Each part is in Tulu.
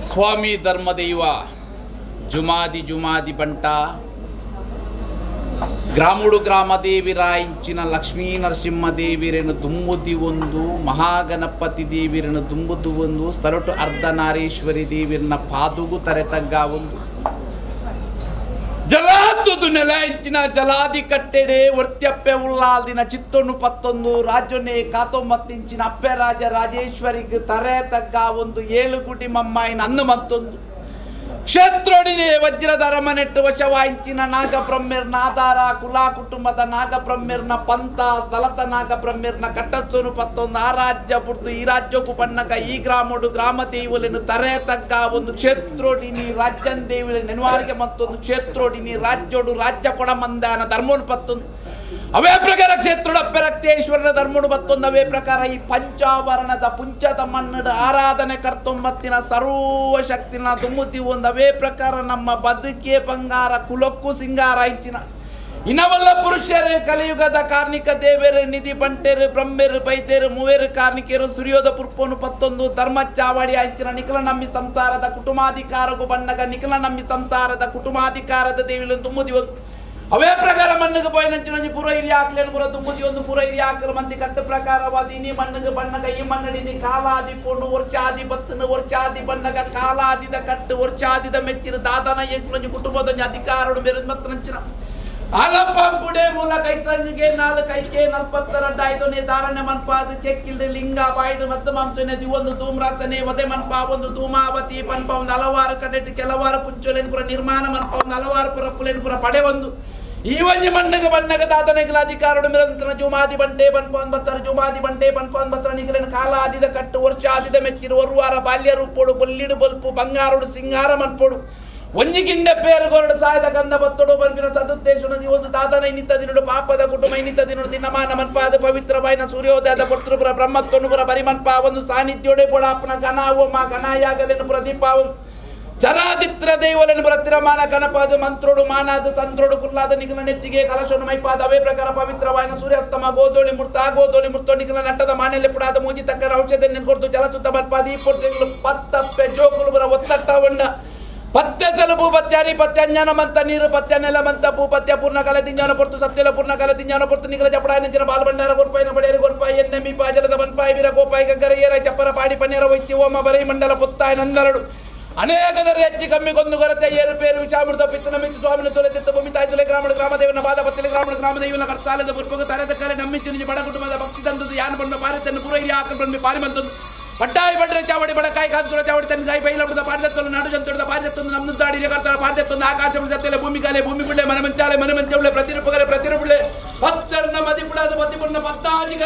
ಸ್ವಾಮಿ ಧರ್ಮದೈವ ಜುಮಾದಿ ಜುಮಾದಿ ಬಂಟ ಗ್ರಾಮುಡು ಗ್ರಾಮದೇವಿ ರಾಯಿಂಚಿನ ಲಕ್ಷ್ಮೀ ನರಸಿಂಹದೇವಿರನ್ನು ದುಮ್ಮುದಿ ಒಂದು ಮಹಾಗಣಪತಿ ದೇವಿರನ್ನು ದುಂಬುದು ಒಂದು ಸ್ಥಳಟು ಅರ್ಧನಾರೀಶ್ವರಿ ದೇವಿರನ್ನ ಪಾದುಗು ತರೆತಗ್ಗ ಒಂದು ಜಲಾತುದು ನೆಲ ಇಂಚಿನ ಜಲಾದಿ ಕಟ್ಟೆಡೆ ವರ್ತ್ಯಪ್ಪೆ ಉಲ್ಲಾಲ್ದಿನ ಚಿತ್ತೊನ್ನು ಪತ್ತೊಂದು ರಾಜನೇ ಕಾತೊಂಬತ್ತಿಂಚಿನ ಅಪ್ಪೆ ರಾಜ ರಾಜೇಶ್ವರಿಗೆ ತರೆ ತಗ್ಗ ಒಂದು ಏಳು ಗುಡಿ ಮಮ್ಮಾಯಿನ ಅನ್ನು ಮತ್ತೊಂದು ಕ್ಷೇತ್ರೋಡಿನೇ ವಜ್ರದ ಅರಮನೆಟ್ಟು ವಶವಾಯಿಂಚಿನ ನಾಗಬ್ರಹ್ಮಿರ್ನ ಆಧಾರ ಕುಲಾ ಕುಟುಂಬದ ನಾಗಬ್ರಹ್ಮಿರ್ನ ಪಂಥ ಸ್ಥಳತ ನಾಗಬ್ರಹ್ಮಿರ್ನ ಕಟ್ಟಸ್ತನು ಪತ್ತೊಂದು ಆ ರಾಜ್ಯ ಬುಡ್ದು ಈ ರಾಜ್ಯಕ್ಕೂ ಬಣ್ಣಕ ಈ ಗ್ರಾಮೋಡು ಗ್ರಾಮ ದೇವುలను ತರೆ ತಗ್ಗ ಒಂದು ಕ್ಷೇತ್ರೋಡಿನಿ ರಾಜ್ಯನ್ ದೇವುಲೆ ನೆನವಾರಿಗೆ ಮತ್ತೊಂದು ಕ್ಷೇತ್ರೋಡಿನಿ ರಾಜ್ಯೋಡು ರಾಜ್ಯ ಕೊಡ ಮಂದಾನ ಧರ್ಮೋನು ಪತ್ತೊಂದು ಅವೇ ಪ್ರಕಾರ ಕ್ಷೇತ್ರೋಡ ಪೆರಕ್ತೇಶ್ವರನ ಧರ್ಮಡು ಮತ್ತೊಂದು ಅವೇ ಪ್ರಕಾರ ಈ ಪಂಚಾವರಣದ ಪುಂಚದ ಮಣ್ಣು ಆರಾಧನೆ ಕರ್ತೊಂಬತ್ತಿನ ಸರ್ವ ಶಕ್ತಿನ ದುಮ್ಮುತಿ ಒಂದು ಅವೇ ಪ್ರಕಾರ ನಮ್ಮ ಬದುಕೇ ಬಂಗಾರ ಕುಲಕ್ಕೂ ಸಿಂಗಾರ ಇಂಚಿನ ಇನವಲ್ಲ ಪುರುಷರೇ ಕಲಿಯುಗದ ಕಾರ್ಣಿಕ ದೇವೇರು ನಿಧಿ ಬಂಟೇರು ಬ್ರಹ್ಮೇರು ಬೈತೇರು ಮೂವೇರು ಕಾರ್ಣಿಕರು ಸೂರ್ಯೋದ ಪುರ್ಪೋನು ಪತ್ತೊಂದು ಧರ್ಮ ಚಾವಡಿ ಆಯ್ಚಿನ ನಿಖಲ ನಮ್ಮಿ ಸಂಸಾರದ ಕುಟುಂಬಾಧಿಕಾರಗೂ ಬಣ್ಣಗ ನಿಖಲ ನಮ್ಮಿ ಸಂಸಾರದ ಕುಟುಂಬಾಧಿಕಾರದ ದೇವಿಲು ದುಮ್ಮುದಿ ಒಂದು ಅವೇ ಪ್ರಕಾರ ಮಣ್ಣಿಗೆ ಪೋಯಿನಂಚಿನ ಪೂರ ಹಿರಿಯ ಹಾಕ್ಲೇನು ಪೂರ ತುಂಬುದಿ ಒಂದು ಪೂರ ಹಿರಿಯ ಹಾಕಲು ಮಂದಿ ಕಟ್ಟು ಪ್ರಕಾರವಾದ ಇನಿ ಮಣ್ಣಿಗೆ ಬಣ್ಣಗ ಈ ಮಣ್ಣಡಿನಿ ಕಾಲಾದಿ ಪೋಂಡು ವರ್ಷಾದಿ ಬತ್ತನ ವರ್ಷಾದಿ ಬಣ್ಣಗ ಕಾಲಾದಿದ ಕಟ್ಟು ವರ್ಷಾದಿದ ಮೆಚ್ಚಿನ ದಾದನ ಎಂಕುಲಂಜಿ ಕುಟುಂಬದ ಅಧಿಕಾರಡು ಮೇರೆ ಮತ್ತನಂಚಿನ ಆಲಪ್ಪಂಪುಡೆ ಮೂಲ ಕೈಸಂಗಿಗೆ ನಾಲ್ಕು ಕೈಕೆ ನಲ್ಪತ್ತೆರಡು ಐದನೇ ಧಾರಣೆ ಮನ್ಪಾದ ಕೆಕ್ಕಿಲ್ರಿ ಲಿಂಗ ಬಾಯ್ಡು ಮತ್ತು ಮಾಂಸನೆ ಒಂದು ಧೂಮ್ರಾಸನೆ ಒದೆ ಮನ್ಪ ಒಂದು ಧೂಮಾವತಿ ಪನ್ಪ ಒಂದು ಹಲವಾರು ಕಡೆಟ್ಟು ಕೆಲವಾರು ಪುಂಚೋಲೇನು ಪುರ ನಿರ್ಮಾಣ ಮನ್ಪ ಒಂದು ಹಲವಾರು ಪುರ ಪುರ ಪಡೆ ಒಂದು ಈ ಒಂಜಿ ಮಣ್ಣಗ ಬಣ್ಣಗ ದಾದನೆಗಳ ಅಧಿಕಾರಡು ಮಿರಂತನ ಜುಮಾದಿ ಬಂಟೆ ಪನ್ಪಾನ್ ಬತ್ತರ ಜುಮಾದಿ ಬಂಟೆ ಪನ್ಪಾನ್ ಬತ್ತರ ನಿಗಲನ ಕಾಲಾದಿದ ಕಟ್ಟು ವರ್ಷಾದಿದ ಮೆಚ್ಚಿರು ಒರುವಾರ ಬಾಲ್ಯ ರೂಪೋಡು ಬೊಲ್ಲಿಡು ಬೊಲ್ಪು ಬಂಗಾರುಡು ಸಿಂಗಾರ ಮನ್ಪೋಡು ಒಂಜಿ ಗಿಂಡೆ ಪೇರುಗೊರಡು ಸಾಯದ ಗಂಧ ಬತ್ತೋಡು ಬರ್ಬಿನ ಸದುದ್ದೇಶನ ಒಂದು ದಾದನ ಇನ್ನಿತ್ತ ದಿನಡು ಪಾಪದ ಕುಟುಂಬ ಇನ್ನಿತ್ತ ದಿನಡು ದಿನಮಾನ ಮನ್ಪಾದ ಪವಿತ್ರ ಬಾಯಿನ ಸೂರ್ಯೋದಯದ ಪೊರ್ತೃಪುರ ಬ್ರಹ್ಮತ್ವನುಪುರ ಬರಿಮನ್ಪ ಒಂದು ಸಾನ್ನಿಧ್ಯೋಡೆ ಪೊಡಾಪನ ಘನ ಓಮ ಘನಾಯಾಗಲೇನು ಪ್ರದೀಪಾವನ್ ಚರಾದಿತ್ರ ದೇವಲನು ಪ್ರತಿರಮಾನ ಕನಪಾದ ಮಂತ್ರೋಡು ಮಾನಾದ ತಂತ್ರೋಡು ಕುಲ್ಲಾದ ನಿಖಲ ನೆತ್ತಿಗೆ ಕಲಶನು ಮೈಪಾದ ಅವೇ ಪ್ರಕಾರ ಪವಿತ್ರವಾಯಿನ ಸೂರ್ಯಾಸ್ತಮ ಗೋಧೋಳಿ ಮುರ್ತ ಗೋಧೋಳಿ ಮುರ್ತೋ ನಿಖಲ ನಟ್ಟದ ಮಾನೆಲೆ ಪುಡಾದ ಮೂಜಿ ತಕ್ಕರ ಔಷಧ ನೆನ್ಕೊಡ್ತು ಜಲಸುತ್ತ ಬರ್ಪಾದ ಈ ಪೊರ್ತೆಗಳು ಪತ್ತಪ್ಪೆ ಜೋಕುಲು ಬರ ಒತ್ತಟ್ಟವಣ್ಣ ಪತ್ತೆ ಸಲುಬು ಪತ್ಯಾರಿ ಪತ್ಯಜ್ಞಾನ ಮಂತ ನೀರು ಪತ್ಯ ನೆಲ ಮಂತ ಭೂಪತ್ಯ ಪೂರ್ಣ ಕಾಲ ತಿಂಜಾನ ಪೊರ್ತು ಸತ್ಯಲ ಪೂರ್ಣ ಕಾಲ ತಿಂಜಾನ ಪೊರ್ತು ನಿಖಲ ಜಪಡಾಯ ನಂಚಿನ ಬಾಲಭಂಡಾರ ಗೋರ್ಪಾಯಿನ ಬಡೆಯರು ಗೋರ್ಪಾಯಿ ಎನ್ನೆ ಮೀಪ ಜಲದ ಬನ್ಪಾಯಿ ವೀರ ಗೋಪಾಯಿ ಗಗ್ಗರ ಏರ ಚಪ್ಪರ ಪಾಡಿ ಪನ್ನೇರ ವೈತ್ಯ ಓಮ ಬರೈ ಮಂಡಲ ಪುತ್ತಾಯ ನಂದರಡು ಅನೇಕದರ ಹೆಚ್ಚಿ ಕಮ್ಮಿ ಕೊಂದು ಕೊರತೆ ಏರುಪೇರು ವಿಷಾಮೃತ ಪಿತ್ತನ ಮಿಚ್ಚು ಸ್ವಾಮಿನ ತೊಲೆ ತಿತ್ತ ಭೂಮಿ ತಾಯಿ ತುಲೆ ಗ್ರಾಮಣ ಗ್ರಾಮದೇವನ ಬಾದ ಪತ್ತಿಲೆ ಗ್ರಾಮಣ ಗ್ರಾಮದೇವನ ಕರ್ಸಾಲದ ಪುರ್ಪಗ ತರೆದ ಕರೆ ನಮ್ಮಿಚ್ಚು ಬಡ ಕುಟುಂಬದ ಭಕ್ತಿ ತಂದದ್ದು ಯಾನು ಬಣ್ಣ ಪಾರಿತನ್ನು ಪೂರ ಇಲ್ಲಿ ಹಾಕೊಂಡು ಬಂದು ಪಾರಿ ಬಂತದ್ದು ಪಟ್ಟಾಯಿ ಬಂದರೆ ಚಾವಡಿ ಬಡಕಾಯಿ ಕಾಂತುರ ಚಾವಡಿ ತನ್ನ ಬೈಲಬದ ಪಾರಿತತ್ವ ನಾಡು ಜಂತುರದ ಪಾರಿತತ್ವ ನಮ್ಮ ದಾಡಿ ಕರ್ತಾರ ಪಾರಿತತ್ವ ಆಕಾಶ ಜೊತೆಲೆ ಭೂಮಿಕಾಲೆ ಭೂಮಿ ಬಿಳ್ಳೆ ಮನೆ ಮಂಚಾಲೆ ಮನೆ ಮಂಚೌಳೆ ಪ್ರತಿರೂಪಗರೆ ಪ್ರತಿರೂಪಳೆ ಪತ್ತರ್ನ ಮದಿಪುಡಾದ ಮದಿಪುಣ್ಣ ಪತ್ತಾಜಿ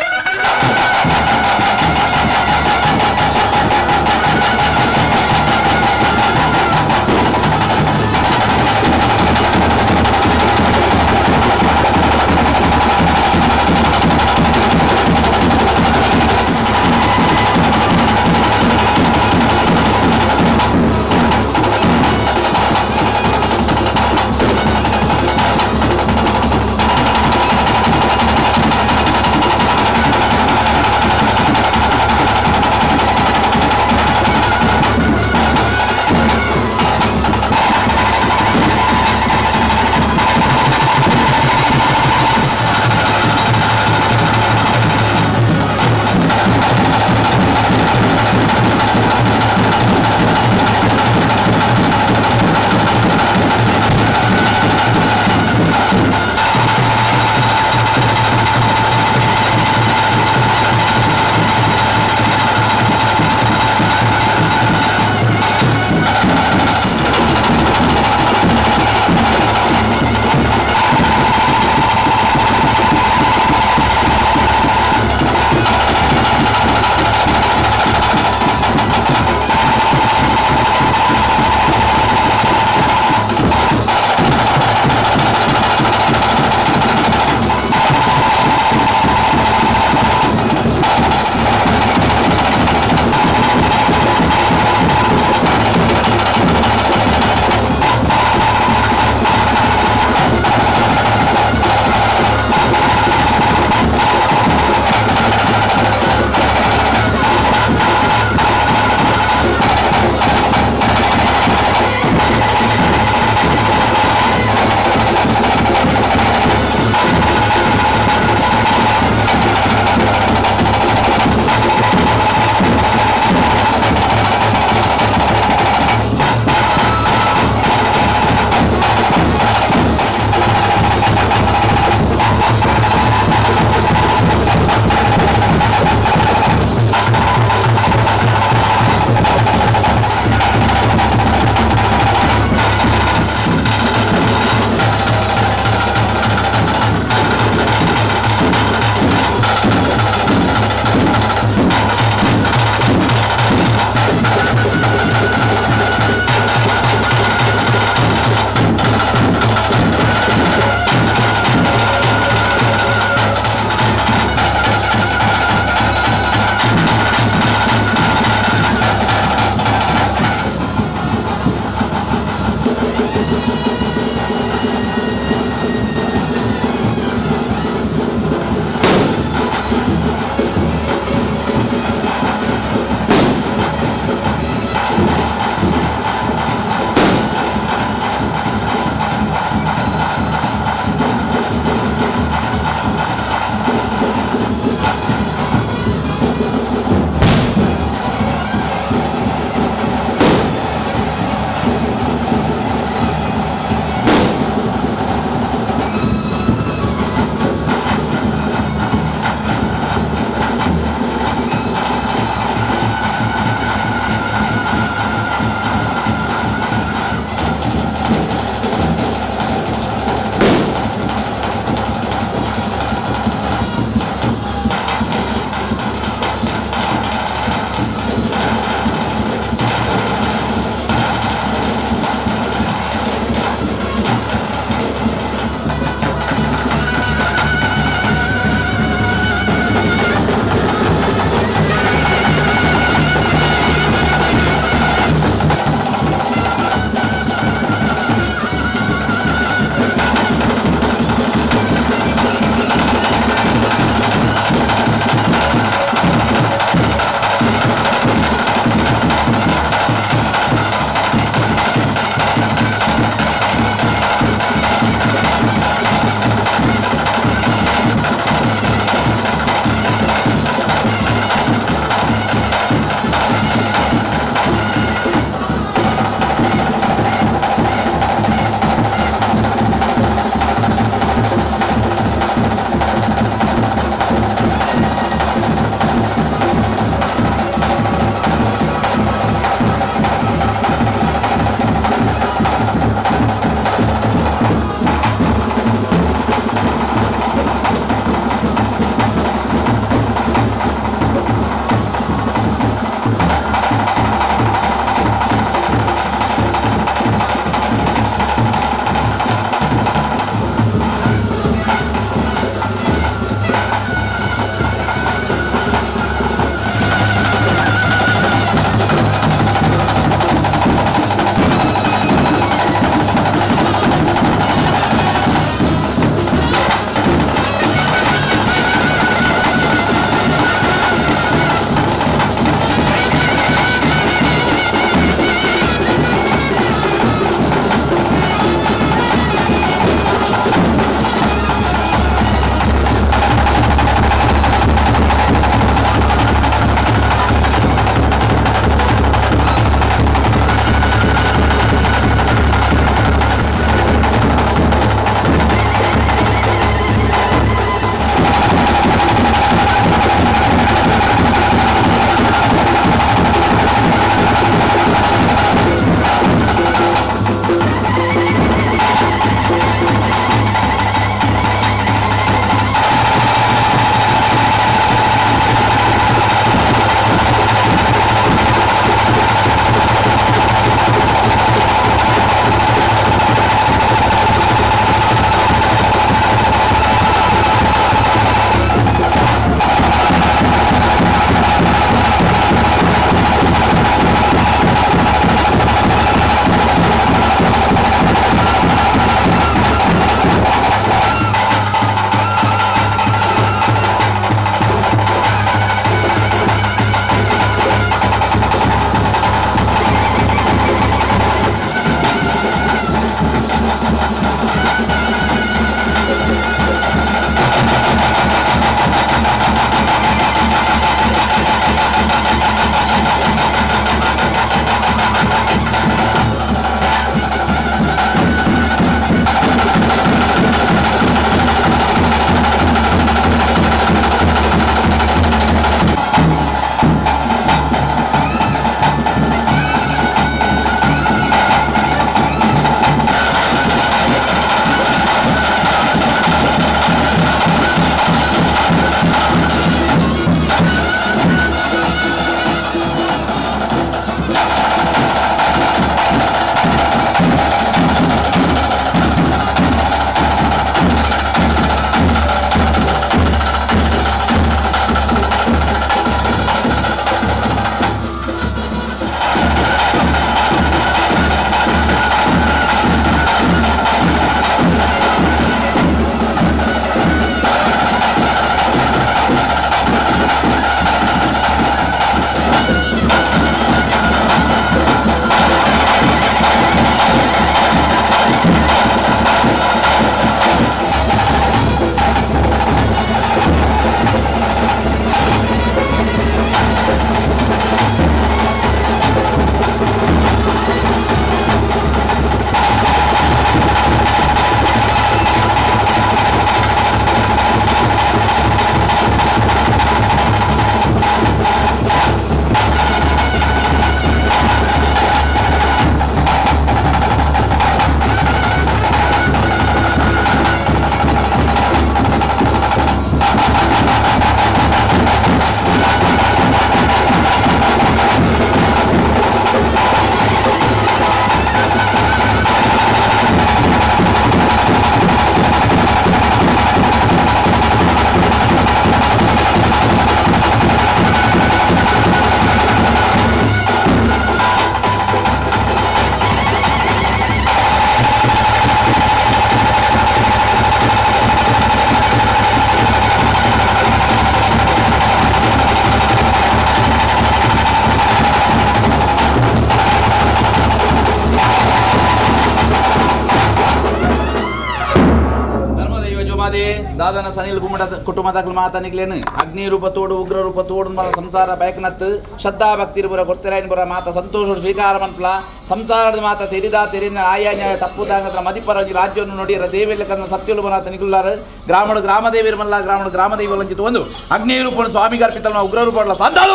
ದಾದನ ಸನಿಲ್ ಕುಮಟ ಕುಟುಂಬದ ಮಾತನಿಗ್ಲೇನು ಅಗ್ನಿ ರೂಪ ತೋಡು ಉಗ್ರ ರೂಪ ತೋಡು ಮಲ ಸಂಸಾರ ಬಯಕನತ್ತು ಶ್ರದ್ಧಾ ಭಕ್ತಿರುಪುರ ಕೊರ್ತೆರಾಯನ ಮಾತ ಸಂತೋಷ ಸ್ವೀಕಾರ ಮನ್ಪಲ ಸಂಸಾರದ ಮಾತ ತೆರಿದ ತೆರಿನ ಆಯಾ ನ್ಯಾಯ ತಪ್ಪುದಾಗತ್ರ ಮದಿಪರ ರಾಜ್ಯವನ್ನು ನೋಡಿರ ದೇವಿಲ್ಲ ಕನ್ನ ಸತ್ಯಲು ಬನಾತ ನಿಗುಲ್ಲಾರು ಗ್ರಾಮಡು ಗ್ರಾಮದೇವಿರ ಮಲ್ಲ ಗ್ರಾಮಡು ಗ್ರಾಮದೇವಿ ಲಂಚಿತ ಒಂದು ಅಗ್ನಿ ರೂಪ ಸ್ವಾಮಿಗೆ ಅರ್ಪಿತಲ ಉಗ್ರ ರೂಪ ಸಂತಾನ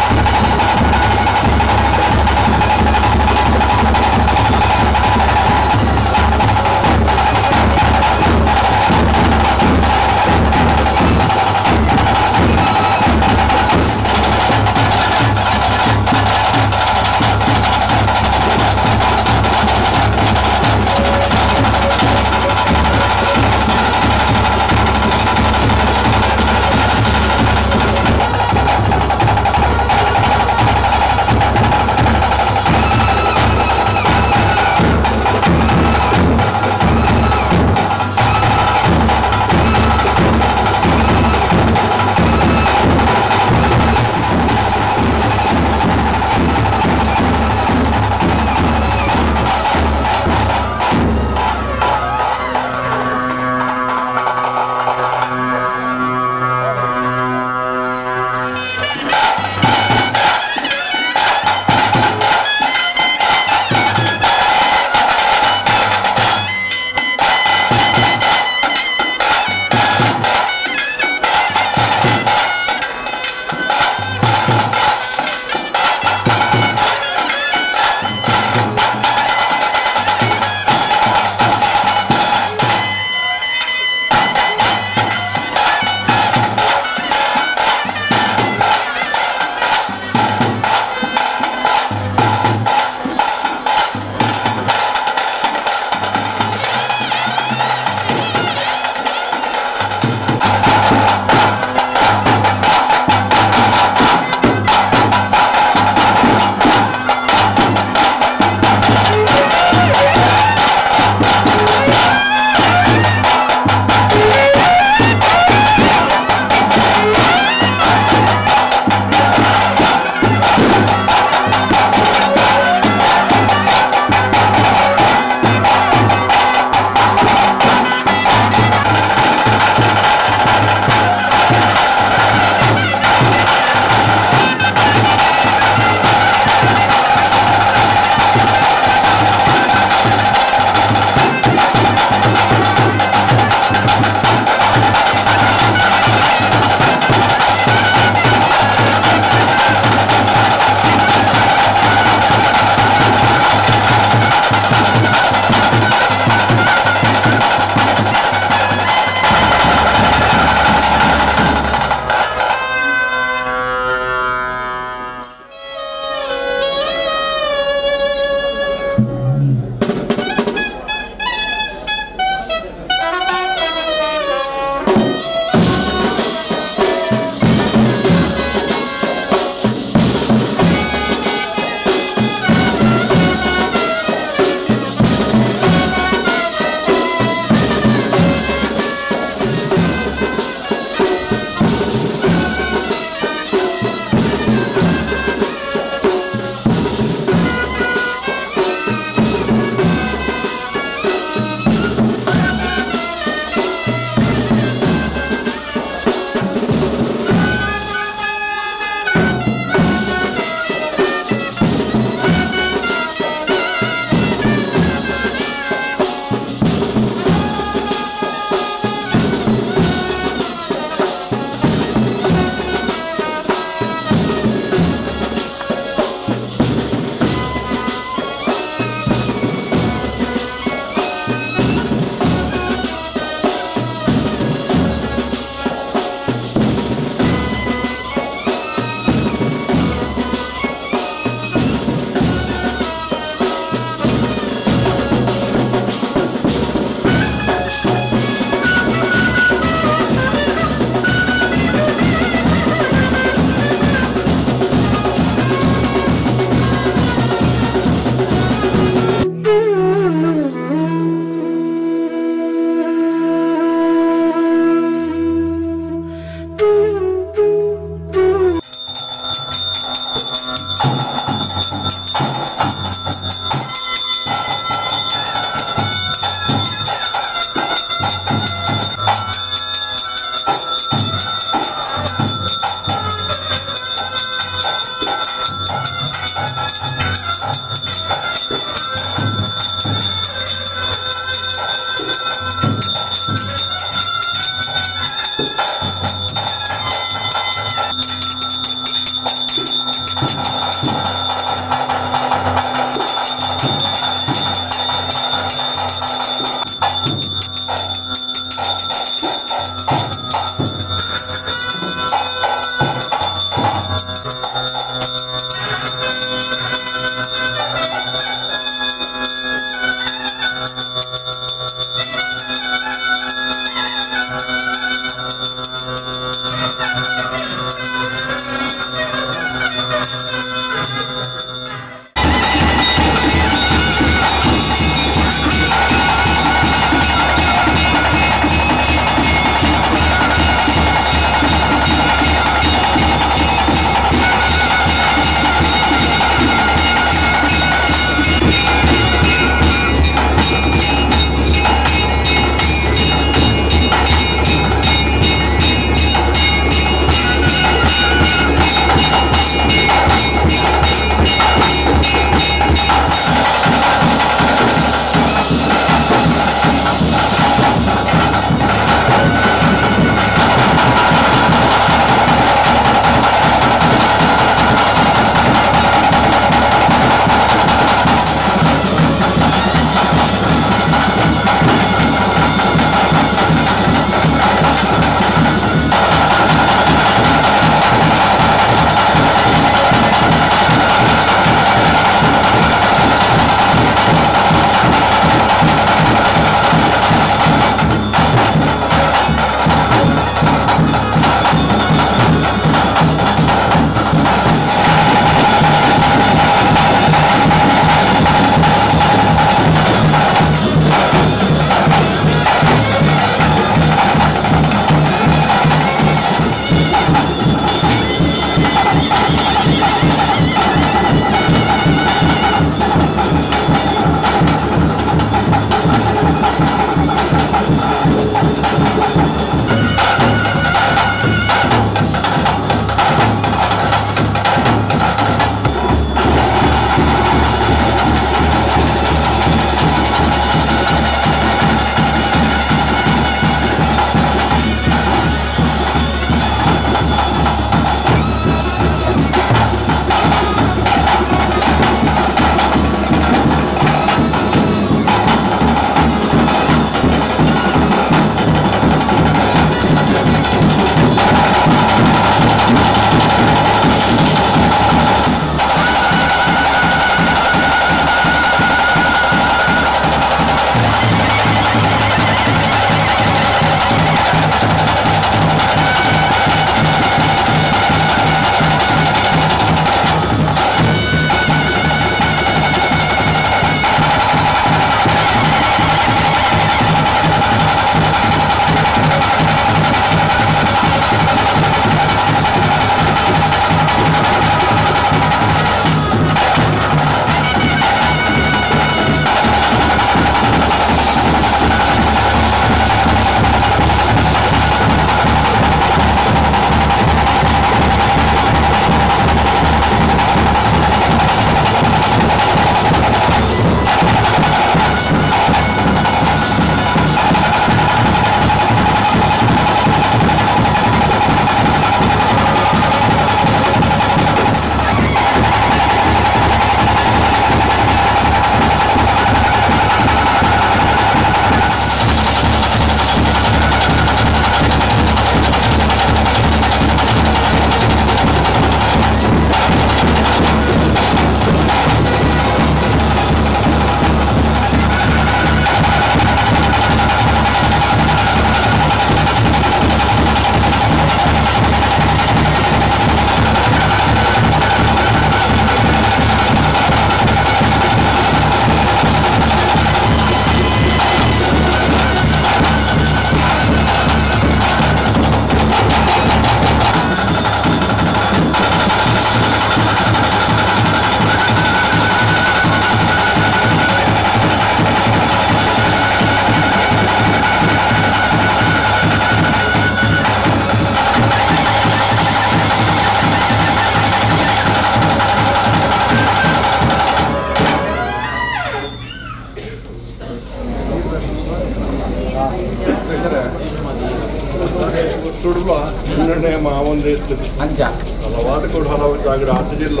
ಅಂಚ ಹಲವಾರು ಕೂಡ ಹಲವು ಜಾಗಡ ಆತಜಿಲ್ಲ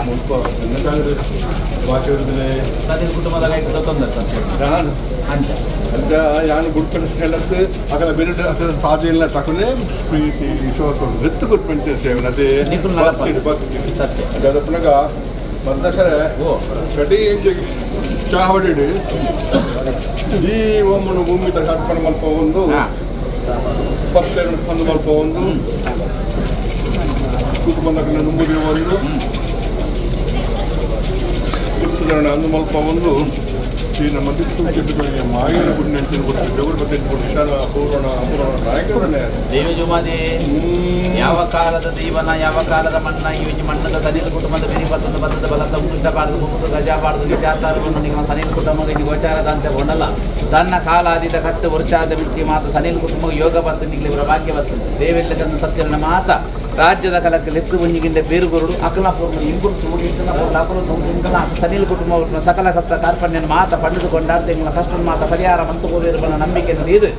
ಮುಲ್ಪ ಕುಟುಂಬದ ತೊಂದರೆ ಅಂಚ ಅಂಚ ಯಾನು ಗುಡ್ಪನ ಹೇಳತ್ತು ಅಗಲ ಬೇರೆ ಸಾಧ್ಯ ಇಲ್ಲ ತಕೊಂಡೆ ಪ್ರೀತಿ ವಿಶ್ವಾಸ ರೆತ್ತು ಕೊಟ್ಟು ಸೇವೆ ಅದೇ ಭಕ್ತಿ ಸತ್ಯ ಅದಪ್ಪನಾಗ ಬಂದಸರೆ ಕಡಿ ಚಾವಡಿ ಈ ಒಮ್ಮನು ಭೂಮಿ ಅರ್ಪಣೆ ಮಲ್ಪ ಒಂದು 12 ಒಂದು ಮಲ್ಪ ಒಂದು ಕುಟುಂಬದ ನುಂಬುದಿ ಒಂದು ಕುಟ್ಟುದರಣ ಅಂದು ಮಲ್ಪ ಒಂದು ಶ್ರೀ ನಮ್ಮ ದಿಕ್ಕು ಕೆಟ್ಟುಗಳಿಗೆ ಮಾಯನ ಗುಡ್ನೆಂಚಿನ ಕೊಟ್ಟು ಜಗುರು ಬತ್ತೆಂಟು ಕೊಟ್ಟು ಪೂರ್ಣ ಅಪೂರ್ಣ ನಾಯಕರನ್ನೇ ದೇವಿ ಜುಮಾದಿ ಯಾವ ಕಾಲದ ದೀವನ ಯಾವ ಕಾಲದ ಮಣ್ಣ ಈ ಮಣ್ಣದ ಸನಿಲ್ ಕುಟುಂಬದ ಬೆರಿ ಬತ್ತದ ಬತ್ತದ ಬಲದ ಮುಗಿದ ಬಾರದು ಮುಗಿದು ಗಜ ಬಾರದು ವಿಚಾರವನ್ನು ನಿಮ್ಮ ಸನಿಲ್ ಕುಟುಂಬ ಇದು ಗೋಚಾರದಂತೆ ಹೊಣಲ್ಲ ತನ್ನ ಕಾಲಾದಿದ ಕಟ್ಟು ವರ್ಷಾದ ಮಿಚ್ಚಿ ಮಾತು ಸನಿಲ್ ಕುಟುಂಬ ಯೋಗ ಬತ್ತು ನಿಗ್ಲಿ ಇವರ ಭಾಗ್ಯ ಬರ್ತದೆ ದೇವೆಲ್ಲಕಂದ ಸತ್ಯನ ಮಾತ ರಾಜ್ಯದ ಕಲಕ್ಕೆ ಲೆತ್ತು ಬಂಜಿಗಿಂದ ಬೇರುಗುರುಡು ಅಕಲ ಪೂರ್ಣ ಇಂಗುರು ಇಂಕಲ ಪೂರ್ಣ ಅಕಲು ಇಂಕಲ ಸನಿಲ್ ಕುಟುಂಬ ಸಕಲ ಕಷ್ಟ ಕಾರ್ಪಣ್ಯನ ಮಾತ ಪಡೆದು ಕೊಂಡಾಡ್ತ ಇಂಗಳ ಕಷ್ಟ ಮಾತ ಪರಿಹಾರ ಮಂತು ಕೋರಿರುವ ನಂಬಿಕೆ ಇದು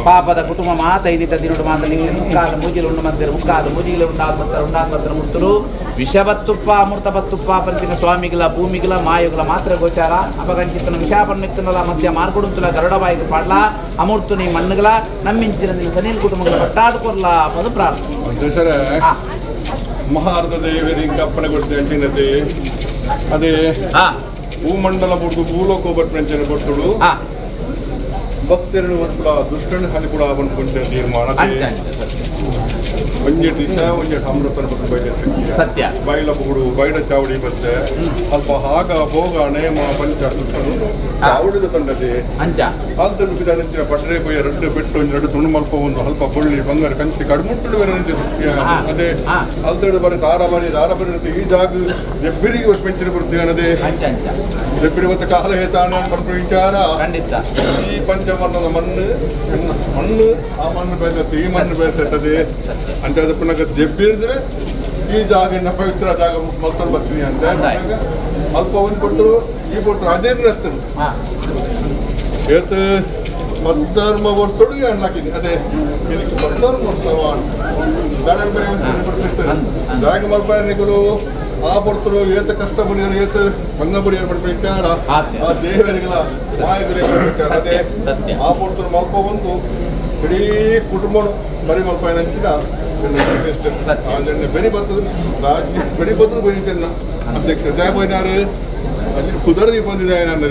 ಪಾಪದ ಕುಟುಂಬ ಮಾತ ಇದಿದ್ದ ದಿನಡು ಮಾತ ನೀವು ಮುಕ್ಕಾಲು ಮೂಜಿಲು ಉಂಡು ಮಂದಿರ ಮುಕ್ಕಾಲು ಮೂಜಿಲು ಉಂಡಾತ್ಮತ್ರ ಉಂಡಾತ್ಮತ್ರ ಮುಟ್ಟರು ವಿಷಬತ್ತುಪ್ಪ ಅಮೃತ ಬತ್ತುಪ್ಪ ಪಂಚಿನ ಸ್ವಾಮಿಗಳ ಭೂಮಿಗಳ ಮಾಯುಗಳ ಮಾತ್ರ ಗೋಚಾರ ಅಪಗಂಚಿತನ ವಿಷಾಪನ್ನಿತ್ತನಲ ಮಧ್ಯ ಮಾರ್ಕೊಡುತ್ತಲ ಗರುಡಬಾಯಿಗೆ ಪಾಡ್ಲ ಅಮೂರ್ತುನಿ ಮಣ್ಣುಗಳ ನಮ್ಮಿಂಚಿನ ಸನಿಲ್ ಕುಟುಂಬಗಳ ಪಟ್ಟಾದುಕೊರ್ಲ ಪದ ಪ್ರಾರ್ಥನೆ. ಮಹಾರಥ ದೇವರಿಗೆ ಅಪ್ಪಣೆ ಕೊಡ್ತೇನೆ ಅದೇ ಭೂಮಂಡಲ ಬುಡ್ದು ಭೂಲೋಕ ಬಟ್ಮೆಂಚನೆ ಕೊಟ್ಟಳು ಭಕ್ತರನ್ನು ಕೂಡ ದುಷ್ಟನ ಹಾಲಿ ಕೂಡ ಅನ್ಕೊಂತ ತೀರ್ಮಾನ ಒಂಜೆಟ್ ಇಷ್ಟ ಒಂಜೆಟ್ ಅಮೃತನ ಕೊಟ್ಟು ಬೈಲ ಸತ್ಯ ಬೈಲ ಬುಗುಡು ಬೈಲ ಚಾವಡಿ ಬತ್ತೆ ಅಲ್ಪ ಹಾಗ ಭೋಗ ನೇಮ ಪಂಚ ಸುತ್ತನು ಚಾವಡಿದ ತಂಡದೆ ಅಂಚ ಅಲ್ತ ಬಿದ್ದಾಡಿನ ಪಟ್ರೆ ಪೊಯ್ಯ ರಡ್ಡು ಬೆಟ್ಟು ಒಂಜಿ ರಡ್ಡು ತುಂಡು ಮಲ್ಪ ಒಂದು ಅಲ್ಪ ಬೊಳ್ಳಿ ಬಂಗಾರ ಕಂಚಿ ಕಡ್ಮುಟ್ಟಲು ಬೇರೆ ಸತ್ಯ ಅದೇ ಅಲ್ತಡು ಬರೀ ತಾರ ಬರಿ ತಾರ ಬರಿ ಈ ಜಾಗ ದೆಬ್ಬಿರಿಗೆ ವರ್ಷ ಬರುತ್ತೆ ಅನ್ನದೇ ಅಂಚ ಅಂಚ ದೆಬ್ಬಿರಿ ಹೊತ್ತ ಕಾಲ ಹೇತಾನೆ ಪಡ್ಪ ವಿಚಾರ ಖಂಡಿತ ಈ ಪಂಚವರ್ಣದ ಮಣ್ಣು ಮಣ್ಣು ಆ ಮಣ್ಣು ಬೇರ್ತದೆ ಈ ಮಣ್ಣು ಬೇರ್ತದೆ ಅಂತ ಅದು ಪುನಃ ದೆಬ್ಬಿರಿದ್ರೆ ಈ ಜಾಗ ಪವಿತ್ರ ಜಾಗ ಮಲ್ಕೊಂಡು ಬರ್ತೀನಿ ಅಂತ ಅಲ್ಪ ಒಂದು ಕೊಟ್ಟರು ಈ ಕೊಟ್ಟರು ಅದೇ ರಸ್ತೆ ಏತ್ ಮದ್ದರ್ಮ ವರ್ಷಡು ಅನ್ಲಾಕಿನಿ ಅದೇ ಇದಕ್ಕೆ ಮದ್ದರ್ಮ ವರ್ಷವ ಗಾರ್ಡನ್ ಬೇರೆ ಜಾಗ ಮಲ್ಪಾಯನಿಗಳು ಆ ಬರ್ತರು ಏತ ಕಷ್ಟ ಬಡಿಯರು ಏತ ಭಂಗ ಬಡಿಯರು ಪಡ್ಪ ವಿಚಾರ ಆ ದೇವರಿಗಳ ಮಾಯಗಳಿಗೆ ಅದೇ ಆ ಬರ್ತರು ಮಲ್ಪ ಒಂದು ಇಡೀ ಕುಟುಂಬ ಬರಿ ಮಲ್ಪಾಯನಂಚಿನ ಬೆರಿ ಬರ್ತದೆ ರಾಜ್ಯ ಬೆರಿ ಬರ್ತದೆ ಬರೀತೇನೆ ಅಧ್ಯಕ್ಷ ಜಯಬೈನಾರು ಅಲ್ಲಿ ಕುದರ್ದಿ ಬಂದಿದೆ ನಾನು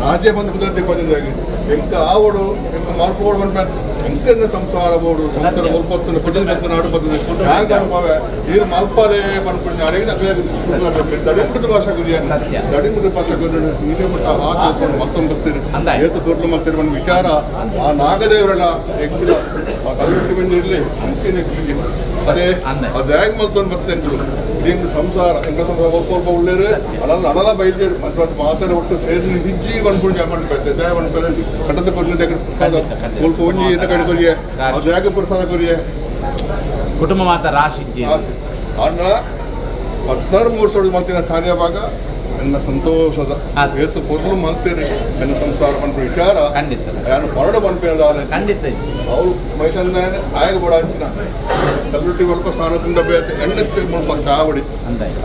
ರಾಜ್ಯ ಬಂದು ಕುದರ್ದಿ ಬಂದಿದ್ದಾಗಿ ಎಂಕ ಆವಡು ಎಂಕ ಮಲ್ಪೋಡು ಬಂದ ಎಂಕನ್ನ ಸಂಸಾರ ಬೋಡು ಸಂಸಾರ ಮಲ್ಪತ್ತನ್ನು ಕುಟುಂಬ ನಾಡು ಬರ್ತದೆ ಹ್ಯಾಂಗ ಅನುಭವ ನೀರು ಮಲ್ಪಾಲೆ ಬಂದ್ಕೊಂಡು ತಡೆಮುಟ್ಟು ಭಾಷಾ ಗುರಿಯ ತಡೆಮುಟ್ಟು ಭಾಷಾ ಗುರಿ ನೀನೇ ಮಟ್ಟ ಹಾಕೊಂಡು ಮತ್ತೊಂದು ಬರ್ತೀರಿ ಏತು ತೋರ್ಲು ಮಾಡ್ತೀರಿ ಒಂದು ವಿಚಾರ ಆ ನಾಗದೇವರಲ್ಲ ಎಂಕಿಲ್ಲ ಆ ಕಲ್ಲುಟ್ಟಿ ಬಂದಿರಲಿ ಅಂಕಿನ ಅದೇ ಅದು ಹೇಗೆ ಮಲ್ತೊಂದು ಬರ್ತೇನೆ ಇದೇನು ಸಂಸಾರ ಎಂಕ ಸಂಸಾರ ಒಲ್ಪ ಉಳ್ಳೇರು ಅನಲ್ಲ ಅನಲ ಬೈದೇರು ಮತ್ತು ಮಾತಾಡ ಒಟ್ಟು ಸೇರಿ ಹಿಜ್ಜಿ ಬಂದ್ಕೊಂಡು ಜಾಮನ್ ಪೇತೆ ದಯ ಬಂದ್ಪೇರೆ ಕಟ್ಟದ ಕೊರಿಯ దగ్గర ಪ್ರಸಾದ ಒಲ್ಪ ಒಂಜಿ ಎನ್ನ ಕಡೆ ಕೊರಿಯ ಅದು ಹೇಗೆ ಪ್ರಸಾದ ಕೊರಿಯ ಕುಟುಂಬ ಮಾತ ರಾಶಿ ಅನ್ನ 16 ವರ್ಷ ಮಲ್ತಿನ ಕಾರ್ಯವಾಗ ಎನ್ನ ಸಂತೋಷದ ಏತು ಪೊರ್ಲು ಮಲ್ತೇನೆ ಎನ್ನ ಸಂಸಾರ ಪನ್ಪ ವಿಚಾರ ಖಂಡಿತ ಯಾನು ಹೊರಡು ಪನ್ಪಿನ ಖಂಡಿತ ಅವ್ರು ಮೈಸಂದ ಆಯಗ ಬೋಡ ಅಂಚಿನ ಕಲ್ಲುಟ್ಟಿ ಒಲ್ಪ ಸ್ನಾನ ತುಂಡ ಬೇತೆ ಎಣ್ಣೆ ಮುಲ್ಪ ಚಾವಡಿ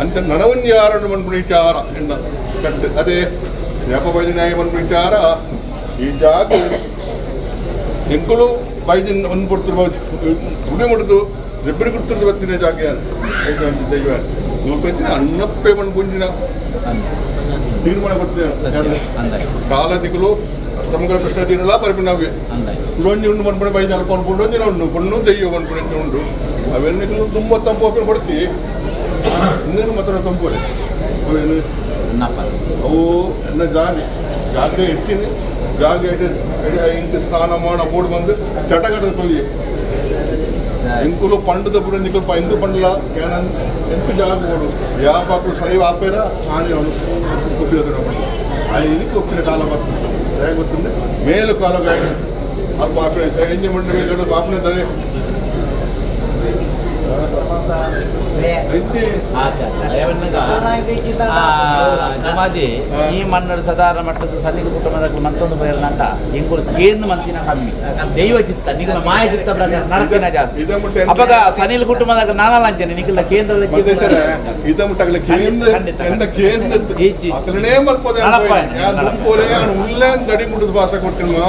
ಅಂತ ನನವನ್ ಯಾರನ್ನು ಪನ್ಪಿನ ವಿಚಾರ ಎಣ್ಣ ಕಟ್ಟು ಅದೇ ಯಾಪ ಬೈದ ನ್ಯಾಯ ಪನ್ಪಿನ ವಿಚಾರ ಈ ಜಾಗ ಎಂಕುಲು ಬೈದಿನ ಒಂದು ಕೊಡ್ತಿರ್ಬೋದು ಗುಡಿ ಮುಡಿದು ರೆಬ್ಬರಿ ಕೊಡ್ತಿರ್ದು ಬರ್ತೀನಿ ಜಾಗ ದೈವ ಮುಲ್ಪೈತಿನ ಅಣ್ಣಪ್ಪೆ ಬಂದು ಪುಂಜಿನ ತೀರ್ಮಾನ ಕೊಡ್ತೇನೆ ಕಾಲದಿಗಳು ಅಷ್ಟಮಂಗಲ ಕೃಷ್ಣ ತೀರಲ್ಲ ಪರಿಪಿನಾವೆ ಉಡೊಂಜಿ ಉಂಡು ಮನ್ಪಣೆ ಬೈದ ಅಲ್ಪ ಉಡೊಂಜಿನ ಉಂಡು ಪಣ್ಣು ದೆಯ್ಯೋ ಮನ್ಪಣೆ ಉಂಡು ಅವೆಲ್ಲ ತುಂಬ ತಂಪು ಅಪ್ಪೆ ಕೊಡ್ತಿ ಇನ್ನೇನು ಮಾತ್ರ ತಂಪುವೆ ಅವೇನು ಅವು ಎನ್ನ ಜಾಗ ಜಾಗ ಇಡ್ತೀನಿ ಜಾಗ ಇಂಕ ಸ್ನಾನ ಮಾಡ ಬೋರ್ಡ್ ಬಂದು ಚಟಗಟ್ಟದ ಕೊಲ್ಲಿ ಎಂಕುಲು ಪಂಡದ ಪುರ ನಿಕುಲು ಎಂಕು ಪಂಡಲ ಎಂಕು ಜಾಗ ಬೋಡು ಯಾವ ಬಾಕುಲು ಸರಿ ಆಪೇರ ಆನೆ ಅವನು ಒಪ್ಪಿದ ಆ ಇದಕ್ಕೆ ಒಪ್ಪಿನ ಕಾಲ ಬರ್ತದೆ ಹೇಗೆ ಗೊತ್ತಂದ್ರೆ ಮೇಲು ಕಾಲ ಅದು ಬಾಪಿನ ಎಂಜೆ ಮಂಡ ಮೇಲೆ ಬಾಪಿನ ತದೆ ಜಮಾದಿ ಈ ಮನ್ನಡು ಸಾಧಾರಣ ಮಟ್ಟದ ಸನ್ನಿಧ ಕುಟುಂಬದ ಮಂತೊಂದು ಬಯರ್ನಂಟ ಎಂಗುಲು ಕೇಂದ್ರ ಮಂತಿನ ಕಮ್ಮಿ ದೈವ ಚಿತ್ತ ನಿಗಲ ಮಾಯ ಚಿತ್ತ ಪ್ರಕಾರ ನಡತಿನ ಜಾಸ್ತಿ ಅಪಗ ಸನಿಲ್ ಕುಟುಂಬದಾಗ ನಾನಲ್ಲ ಅಂಚನೆ ನಿಗಲ ಕೇಂದ್ರದ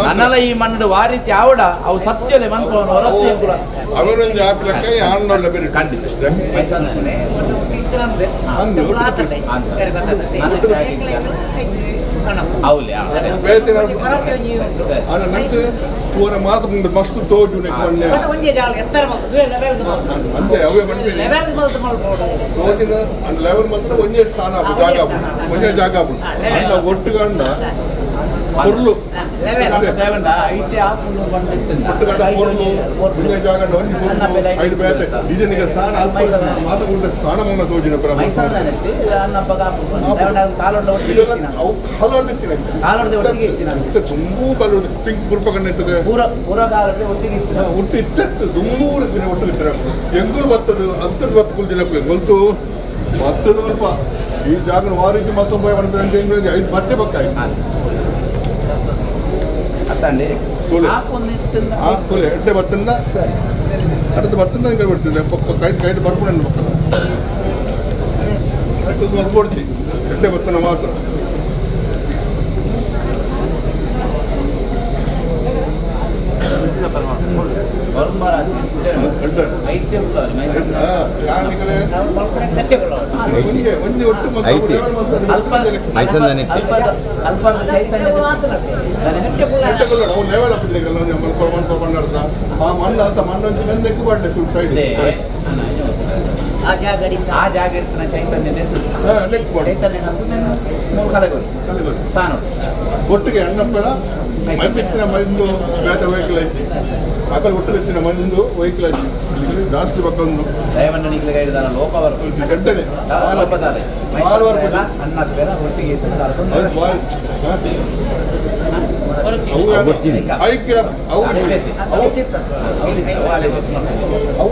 ನನ್ನಲ ಈ ಮನ್ನಡು ವಾರೀತಿ ಆವಡ ಅವು ಸತ್ಯಲೆ ಮನ್ಪವನು ಖಂಡಿತ ಮಸ್ತ್ ತೋಜು ಅಂತೆ ಅವೇ ತೋಜಿನ ಲೆವೆಲ್ ಮಾತ್ರ ಒಂದೇ ಸ್ಥಾನ ಜಾಗ ಒಂದೇ ಜಾಗ ಅಂತ ಒಟ್ಟುಗಂಡ ಪೊರ್ಲು ಒಟ್ಟುಗಂಡ ಪೊರ್ಲು ಒಂದೇ ಜಾಗ ಒಂಜಿ ಪೊರ್ಲು ಐದು ಬೇತೆ ಇದನ್ನ ಸ್ಥಾನ ಅಲ್ಪ ಮಾತುಕೊಂಡ ಸ್ಥಾನಮಾನ ತೋಜಿನ ಅವು ಕಾಲೊಡ್ದಿತ್ತಿನ ತುಂಬೂ ಕಾಲು ಪಿಂಕ್ ಪುರ್ಪ ಕಣ್ಣಿರ್ತದೆ ಒಟ್ಟು ಇತ್ತು ತುಂಬೂರು ಒಟ್ಟು ಇತ್ತರ ಎಂಗುಲು ಬರ್ತದೆ ಅಂತರ್ ಬತ್ತು ಕುಲ್ದಿಲ್ಲ ಗೊಲ್ತು ಬರ್ತದ ಅಲ್ಪ ಈ ಜಾಗ ವಾರಿಗೆ ಮತ್ತೊಂದು ಐದು ಬತ್ತೆ ಪಕ್ಕ ಎಡ್ಡೆ ಬತ್ತನ್ನ ಸರಿ അടുത്ത ಬತ್ತನ್ನ ಬಿಡ್ತಿದ್ದೆ ಕೈ ಕೈ ಬರ್ಕೊಂಡು ಮಕ್ಕಳು ಕೊಡ್ತಿ ಎಡ್ಡೆ ಬತ್ತನ ಮಾತ್ರ ಒಟ್ಟಿಗೆ ಅಣ್ಣಪ್ಪಳ ಮೈಪಿತ್ತಿನ ಮಂದು ಬೇಟ ವೆಹಿಕಲ್ ಐತಿ ಅಕಲ್ ಒಟ್ಟಿಗೆ ಮಂದು ವೆಹಿಕಲ್ ಐತಿ ಜಾಸ್ತಿ ಪಕ್ಕೊಂದು ಗಂಟೆನೆ ಅವು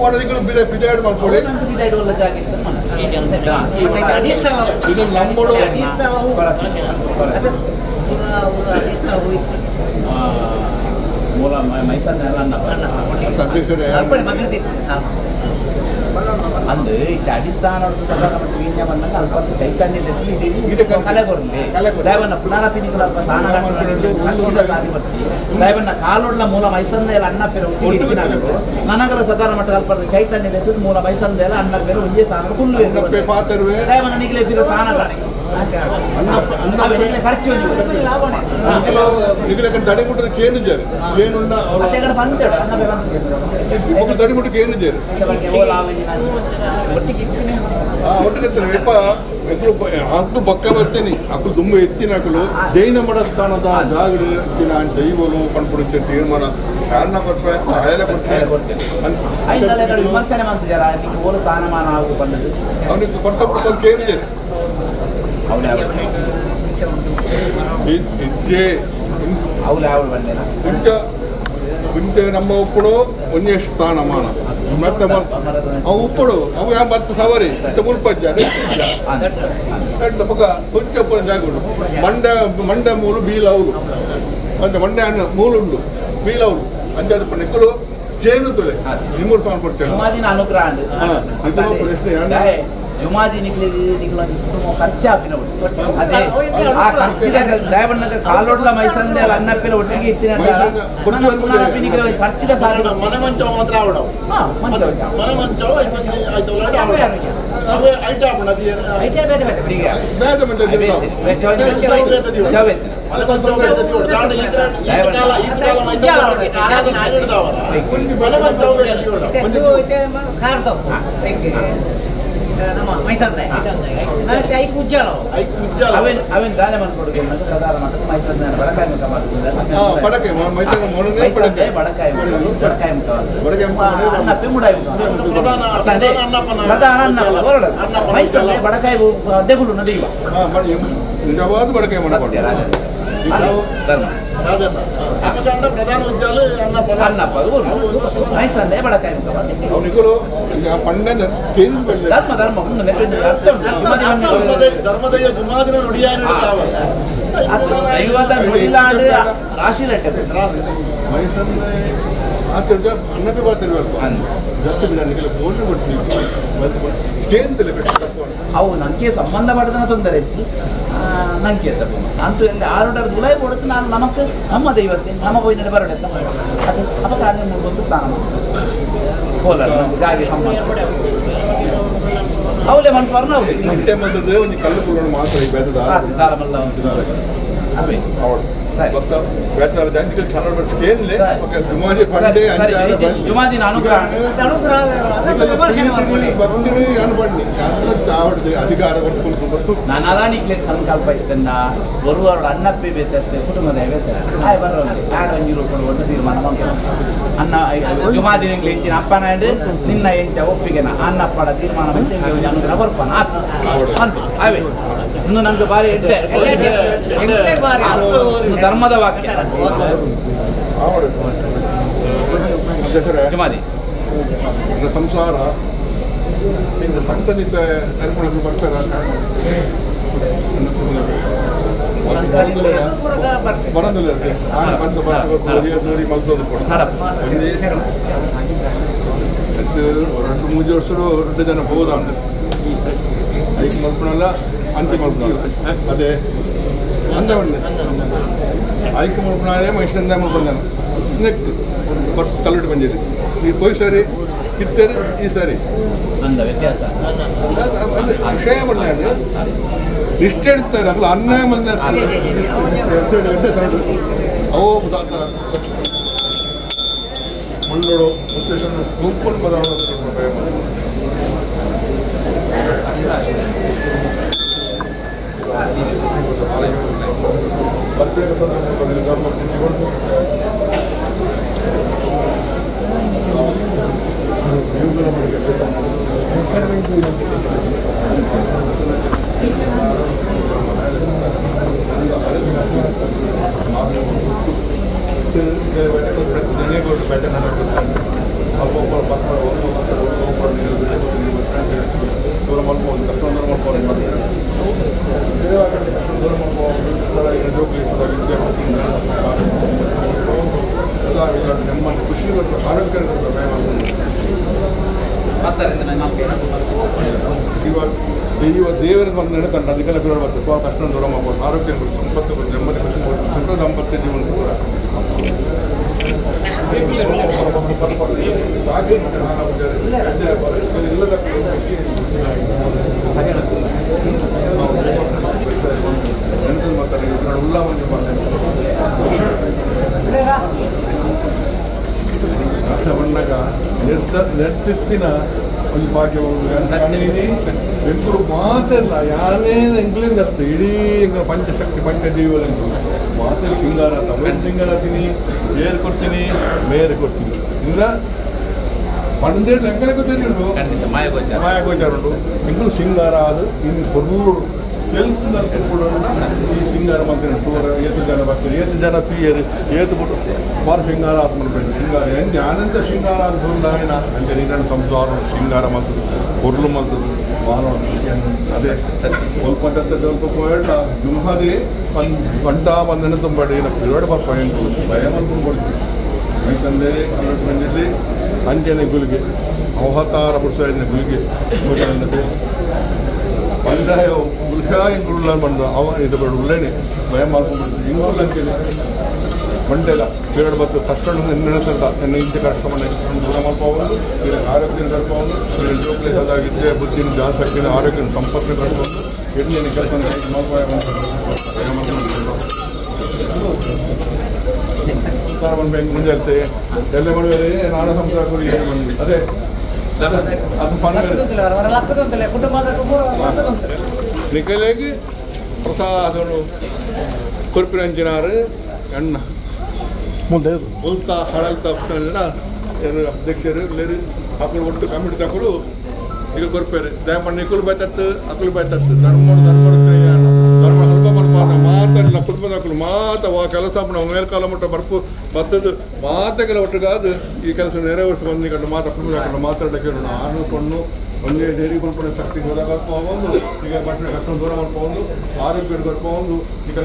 ಬಿದಾಡ್ ಮಾಡ್ಕೊಳ್ಳಿ ಇದು ನಮ್ಮೋಡು ಅಂದು ಅಡಿಸ್ಥಾನ ಅಲ್ಪ ಚೈತನ್ಯ ಕಲೆ ದೈವನ್ನ ಪುನರಪಿ ಅಲ್ಪ ಸಾನ ಸಾಧಿ ಬರ್ತಿ ದೈವನ್ನ ಕಾಲೊಡ್ಲ ಮೂಲ ಮೈಸಂದ ಎಲ್ಲ ಅನ್ನ ಪೇರು ಒಟ್ಟಿಗೆ ನನಗರ ಸದಾರ ಮಟ್ಟ ಅಲ್ಪ ಚೈತನ್ಯ ಮೂಲ ಮೈಸಂದ ಎಲ್ಲ ಅನ್ನ ಬೇರೆ ಒಂದೇ ಸಾನ ಕುಲ್ಲು ದೈವನ್ನ ನಿಗಲೇ ಬಿರೋ ಸಾನ ಖರ್ಚು ಅಕ್ಲು ಬಕ್ಕ ಬರ್ತೀನಿ ಅಕ್ಲು ತುಂಬ ಎತ್ತಿನ ಅಕ್ಲು ಜೈನ ಮಠಸ್ಥಾನದ ಜಾಗ ಎತ್ತಿನ ಜೈವಲು ಪಣ್ಪುಡುತ್ತೆ ತೀರ್ಮಾನ ಯಾರನ್ನ ಕೊಟ್ಟೆ ಸಹಾಯ ಕೊಡ್ತೇನೆ ವಿಮರ್ಶನೆ ಮಾಡ್ತಿದ್ದಾರ ಸ್ಥಾನಮಾನ ಅವನಿಗೆ ಪರ್ಸ ಕೊಡ್ಕೊಂಡು ಕೇಳಿದ್ದಾರೆ ನಮ್ಮ ಉಪ್ಪುಡು ಒಂದೇ ಸ್ಥಾನಮಾನ ಮತ್ತೆ ಅವು ಉಪ್ಪುಡು ಅವು ಯಾವ ಬತ್ತ ಸವಾರಿ ಮುಲ್ಪಜ್ಜ ಪಕ್ಕ ಕೊಂಚ ಉಪ್ಪು ಜಾಗ ಉಂಟು ಮಂಡ ಮಂಡ ಮೂಲು ಬೀಲವರು ಅಂಚ ಮಂಡ್ಯ ಮೂಲು ಉಂಡು ಬೀಲವರು ಅಂಚಾದ ನಿಕ್ಕಲು ಜೇನು ತುಲೆ ನಿಮ್ಮೂರು ಸಾಮಾನು ಕೊಡ್ತೇವೆ ಅನುಗ್ರಹ ಪ್ರಶ್ನೆ ಜುಮಾದಿ ನಿಕ್ಲಿ ನಿಕ್ಲ ಕುಟುಂಬ ಖರ್ಚು ಆಪಿನ ಅದೇ ಆ ಖರ್ಚಿದ ದಯವಣ್ಣಗ ಕಾಲೊಡ್ಲ ಮೈಸಂದೆ ಅನ್ನ ಪಿಲ ಒಟ್ಟಿಗೆ ಇತ್ತಿನ ಖರ್ಚಿದ ಸಾಧನ ಮನೆ ಮಂಚ ಮಾತ್ರ ಆವಡವು ಮಂಚ ಮನೆ ಮಂಚ ಅವೇ ಐಟ ಆಪಣ ಅದು ಐಟ ಬೇರೆ ಬೇರೆ ಬೇರೆ ಮಂಚ ಮನೆ ಮಂಚ ಬೇರೆ ದಿವಸ ದಾಂಡ ಈತ ಕಾಲ ಈತ ಕಾಲ ಮೈಸಂದೆ ಆರಾಧನೆ ಆಡಿದಾವರ ಮನೆ ಮಂಚ ಬೇರೆ ದಿವಸ ನಮ್ಮ ಮೈಸಂದೆ ಮತ್ತೆ ಐದು ಉಜ್ಜಾಲ ಐದು ಉಜ್ಜಾಲ ಅವೇನ್ ಅವೇನ್ ದಾನೆ ಮಾಡ್ಕೊಡುಗೆ ಸಾಧಾರಣ ಮಟ್ಟದ ಮೈಸಂದೆ ಬಡಕಾಯಿ ಮುಖ ಬಡಕಾಯಿ ಮೈಸೂರು ಮೊದಲನೇ ಬಡಕಾಯಿ ಬಡಕಾಯಿ ಬಡಕಾಯಿ ಮುಖ ಅನ್ನಪ್ಪೆ ಮುಡಾಯಿ ಮುಖ ಪ್ರಧಾನ ಅನ್ನಪ್ಪನ ಪ್ರಧಾನ ಅನ್ನಪ್ಪ ಬರೋಣ ಮೈಸಂದೆ ಬಡಕಾಯಿ ದೆಗುಲು ನದಿಯುವ ನಿಜವಾದ ಬಡಕಾಯಿ ಮಾಡ್ಕೊಂಡು ಧರ್ಮ ಪ್ರಧಾನ ಉಜ್ಜಾಲ ಅನ್ನಪ್ಪ ಅನ್ನಪ್ಪ ಮೈಸಂದೆ ಬಡಕಾಯಿ ಮುಖ ಅವನಿಗಳು ಪಂಡ ಚೇಂಜ್ ಧರ್ಮ ಧರ್ಮ ಧರ್ಮದಯ ಜುಮಾದಿನ ನುಡಿಯಾನ ದೈವದ ನುಡಿಲಾಂಡ್ ರಾಶಿ ಮೈಸಂದೆ ಆತಂದ್ರೆ ಅನ್ನಪೆ ಬಾತಿರ್ಬೇಕು ಜತ್ತು ಬಿಡಾನಿಗೆಲ್ಲ ಬೋರ್ಡ್ ಕೊಡ್ತೀವಿ ಕೇಂದ್ರ ಅವು ನನಗೆ ಸಂಬಂಧ ಪಡೆದನ ತೊಂದರೆ ಹೆಚ್ಚು ನಂಗೆ ತಪ್ಪು ಅಂತೂ ಎಲ್ಲಿ ಆರು ಗುಲಾಯಿ ಕೊಡುತ್ತೆ ನಾನು ನಮಕ್ ನಮ್ಮ ದೈವತ್ತೆ ನಮ್ಮ ಬೋಯಿನ ಬರೋಡೆ ಅದು ಅಪ್ಪ ಕಾರಣ ಬಂದು ಸ್ನಾನ ಹೋಲ ಜಾಗೆ ಸಂಬಂಧ ಅವಲೇ ಮನ್ಪಾರ್ನ ಅವಲೇ ನಿಟ್ಟೆ ಮದ್ದದ ಒಂದು ಕಲ್ಲು ಕುಳ್ಳೋಣ ಮಾತ್ರ ಈ ಬೇತದ ದಾರಮಲ್ಲ ಅವೇ ಅವಳು ಸರಿ ಭಕ್ತ ಬೇತದ ಜಾಂಟಿಕಲ್ ಚಾನಲ್ ಬರ್ಸ್ಕೇನ್ಲೆ ಓಕೆ ಜುಮಾದಿ ಪಂಡೆ ಅಂಜಾರ ಜುಮಾದಿನ ಅನುಗ್ರಹ ಅನುಗ್ರಹ ಭಕ್ತಿನಿ ಅನ್ಪಂಡಿ ಯಾರ ಚಾವಡ್ದು ಅಧಿಕಾರ ಕೊಟ್ಟು ನಾನು ಸಂಕಲ್ಪ ಇತ್ತನ್ನ ಬರುವವರು ಅಣ್ಣಪ್ಪಿ ಬೇತತ್ತೆ ಕುಟುಂಬದ ಬೇತಾರೆ ಆಯ್ ಬರೋಲ್ಲಿ ಆಡ ನೀರು ಕೊಡುವಂತ ತೀರ್ಮಾನ ಮಾಡ್ತಾರೆ ಅನ್ನ ಜುಮಾದಿನ ಎಂಚಿನ ಅಪ್ಪನ ನಿನ್ನ ಎಂಚ ಒಪ್ಪಿಗೆನ ಅನ್ನಪ್ಪಡ ತೀರ್ಮಾನ ಮಾಡಿ ಅನುಗ್ರಹ ಕೊರ್ಪನ ಆತು ಅವೇ ಇನ್ನು ನಮ್ದು ಬಾರಿ ಧರ್ಮದ ವಾಕ್ಯ ಜುಮಾದಿ ಸಂಸಾರ ಸಂಕಲಿತ ಬರ್ತಾರೆ ಬರೋದಿಲ್ಲ రెండు ಮೂರು ವರ್ಷ రెండు ಜನ ಹೋದ ಐದು ಮಲ್ಪನಲ್ಲ ಅಂತ್ಯ ಮಲ್ಪನಲ್ಲ ಅದೇ ಅಂದ ಐಕು ಮಲ್ಪನಾಳೆ ಮೈಸಂದ ಮಲ್ಪಂದಾನ ನೆಕ್ಸ್ಟ್ ಬರ್ಸ್ ಕಲ್ಲುಟ್ಟು ಬಂದಿರಿ ಈ ಪೋಯ್ ಸಾರಿ ಇತ್ತೇರು ಈ ಸಾರಿ ಅಂದ ವ್ಯತ್ಯಾಸ ವಿಷಯ ಬಂದ ನಿಷ್ಠೆ ಇಡ್ತಾರೆ ಅಲ್ಲ ಅನ್ಯಾಯ ಬಂದ ಅವು ಮುಳ್ಳೋಡು ತೂಕೊಂಡು ಬದಲಾವಣೆ ದೇವರ ಬಂದು ನಡೀತಾನೆ ಅದಕ್ಕೆಲ್ಲ ಬಿಡೋಣ ಬರ್ತದೆ ಕಷ್ಟ ದೂರ ಮಾಡ್ಬೋದು ಆರೋಗ್ಯ ಸಂಪತ್ತು ನೆಮ್ಮದಿ ಖುಷಿ ಸುಖ ದಾಂಪತ್ಯ ಜೀವನ ಕೂಡ ಬಣ್ಣಗ ನೆಡ್ತಿತ್ತಿನ ಒಂದು ಭಾಗ್ಯ ಬೆಂಗಳೂರು ಮಾತೆಲ್ಲ ಯಾನೇ ಎಂಗ್ಲಿಂದ ಅರ್ಥ ಇಡೀ ಪಂಚಶಕ್ತಿ ಪಂಚಜೀವದ ಮಾತೆ ಸಿಂಗಾರ ತಮಿಳ್ ಸಿಂಗಾರ ತಿನಿ ಬೇರೆ ಕೊಡ್ತೀನಿ ಬೇರೆ ಕೊಡ್ತೀನಿ ಇಲ್ಲ ಪಂದೇಳು ಎಂಕಲೆ ಗೊತ್ತಿದ್ದು ಮಾಯಗೋಚಾರ ಉಂಟು ಎಂಕಲು ಸಿಂಗಾರ ಅದು ಇನ್ನು ಕೊರ್ಲೂರು ಕೆಲಸದ ಈ ಸಿಂಗಾರ ಮಂತ್ರಿ ಟೂರ ಏತು ಜನ ಬರ್ತಾರೆ ಏತು ಜನ ತೀಯರು ಏತು ಬಿಟ್ಟು ಬಾರ ಸಿಂಗಾರ ಆತ್ಮನ ಸಿಂಗಾರ ಏನು ಜ್ಞಾನಂತ ಸಿಂಗಾರ ಆದ ನಾಯನ ಅಂಚೆ ನೀನು ಸಂಸಾರ ಸಿಂಗಾರ ಮಂತದ್ದು ಕೊರ್ಲು ಮಂತದ್ದು ಮಾನವ ಅದೇ ಸ್ವಲ್ಪ ಸ್ವಲ್ಪ ಪೋಯಡ ಜುಂಹದಿ ಬಂಟ ಬಂದನೆ ತುಂಬ ಏನು ಬರ್ಪ ಎಂಟು ಭಯ ಮಲ್ಕೊಂಡು ಕೊಡ್ತೀವಿ ಮೈತಂದೆ ಕನ್ನಡ ಬಂದಿಲ್ಲಿ ಅಂಚನೆ ಗುಲಿಗೆ ಅವತಾರ ಪುರುಷ ಗುಲಿಗೆ ಬಂದಾಯ ಉಲ್ಕಾಯಂಗುಳ್ಳ ಬಂದು ಅವ ಇದು ಬೇಡ ಉಳ್ಳೇನೆ ಭಯ ಮಾಡ್ಕೊಂಡ್ಬಿಡ್ತೀವಿ ಹಿಂಗುಳ್ಳಂತೇನೆ ಬಂಡೆಲ್ಲ ಬೇರೆ ಬತ್ತು ಕಷ್ಟ ನೆನೆಸಲ್ಲ ಎನ್ನ ಇಂಚೆ ಕಷ್ಟವನ್ನು ದೂರ ಮಾಡ್ಕೋಬೋದು ಬೇರೆ ಆರೋಗ್ಯ ಕಳ್ಕೊಂಡು ಬೇರೆ ಜೋಕ್ಲೆ ಸದಾಗಿದ್ದರೆ ಬುದ್ಧಿನ ಜಾಸ್ತಿ ಆರೋಗ್ಯ ಸಂಪರ್ಕ ಕಳ್ಕೊಂಡು ಎಣ್ಣೆ ಕೆಲಸ ಮುಂದೆ ಹೇಳ್ತೇವೆ ಎಲ್ಲ ಮಾಡುವಲ್ಲಿ ನಾನಾ ಸಂಸಾರ ಬಂದ್ವಿ ಅದೇ ಅದು ನಿಕಲೆಗೆ ಪ್ರಸಾದನು ಕೊರ್ಪಿನಂಚಿನಾರು ಎಣ್ಣ ಉಲ್ತಾ ಹಳಲ್ತಾ ಅಧ್ಯಕ್ಷರು ಲೇರು ಅಕ್ಕಳು ಒಟ್ಟು ಕಮಿಟಿ ತಕ್ಕಳು ಈಗ ಕೊರ್ಪೇರು ದಯಮಾಡಿ ನಿಕುಲು ಬೈತತ್ತು ಅಕ್ಕಳು ಬೈತತ್ತು ಧರ್ಮ ಧರ್ಮ ಧರ್ಮ ಸ್ವಲ್ಪ ಮಾತ ಮಾತಾಡಲ್ಲ ಕುಟುಂಬದಾಕಲು ಮಾತ ವಾ ಕೆಲಸ ಮೇಲ್ಕಾಲ ಮುಟ್ಟ ಬರ್ಪು ಬತ್ತದು ಮಾತೆಗೆಲ್ಲ ಒಟ್ಟುಗಾದು ಈ ಕೆಲಸ ನೆರವೇರಿಸಿ ಬಂದು ಕಂಡು ಮಾತ ಕುಟುಂಬದಾಕಲು ಮಾತಾಡಕ್ಕೆ ಆನು ಪಣ್ಣು ಒಂದೇ ಡೈರಿ ಕೊಡ್ಪಡೆ ಶಕ್ತಿ ಒಂದು ಈಗ ಬಟ್ಟೆ ಕಷ್ಟ ದೂರ ಮಾಡ್ಕೊಂಡು ಆರೋಗ್ಯ ಕೊರ್ಪೊಂದು ಈಗ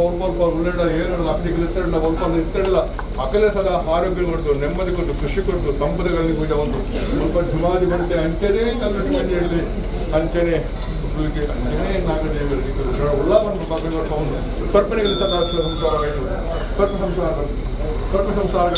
ಒಲ್ಪ ಉಳ್ಳೆಡ ಏನಿಲ್ಲ ಅಕ್ಕಲಿಕ್ಕೆ ಇತ್ತಿರಲಿಲ್ಲ ಒಲ್ಪ ಇತ್ತಿರಲಿಲ್ಲ ಅಕಲೆ ಸದಾ ಆರೋಗ್ಯ ಕೊಡ್ತು ನೆಮ್ಮದಿ ಕೊಟ್ಟು ಖುಷಿ ಕೊಡ್ತು ಸಂಪದಗಳಲ್ಲಿ ಪೂಜೆ ಒಂದು ಸ್ವಲ್ಪ ಜುಮಾದಿ ಬರುತ್ತೆ ಅಂಚೆನೇ ಕಲ್ಲುಟ್ಟಿ ಹೇಳಿ ಅಂಚೆನೆ ಅಂಚೆನೇ ನಾಗದೇವರಿಗೆ ಉಳ್ಳ ಒಂದು ಬಗ್ಗೆ ಕೊಡ್ಕೊಂಡು ಸ್ವಲ್ಪನಿಗೆ ಸದಾ ಸಂಸಾರ ಸ್ವಲ್ಪ ಸಂಸಾರ ಸ್ವಲ್ಪ ಸಂಸಾರ.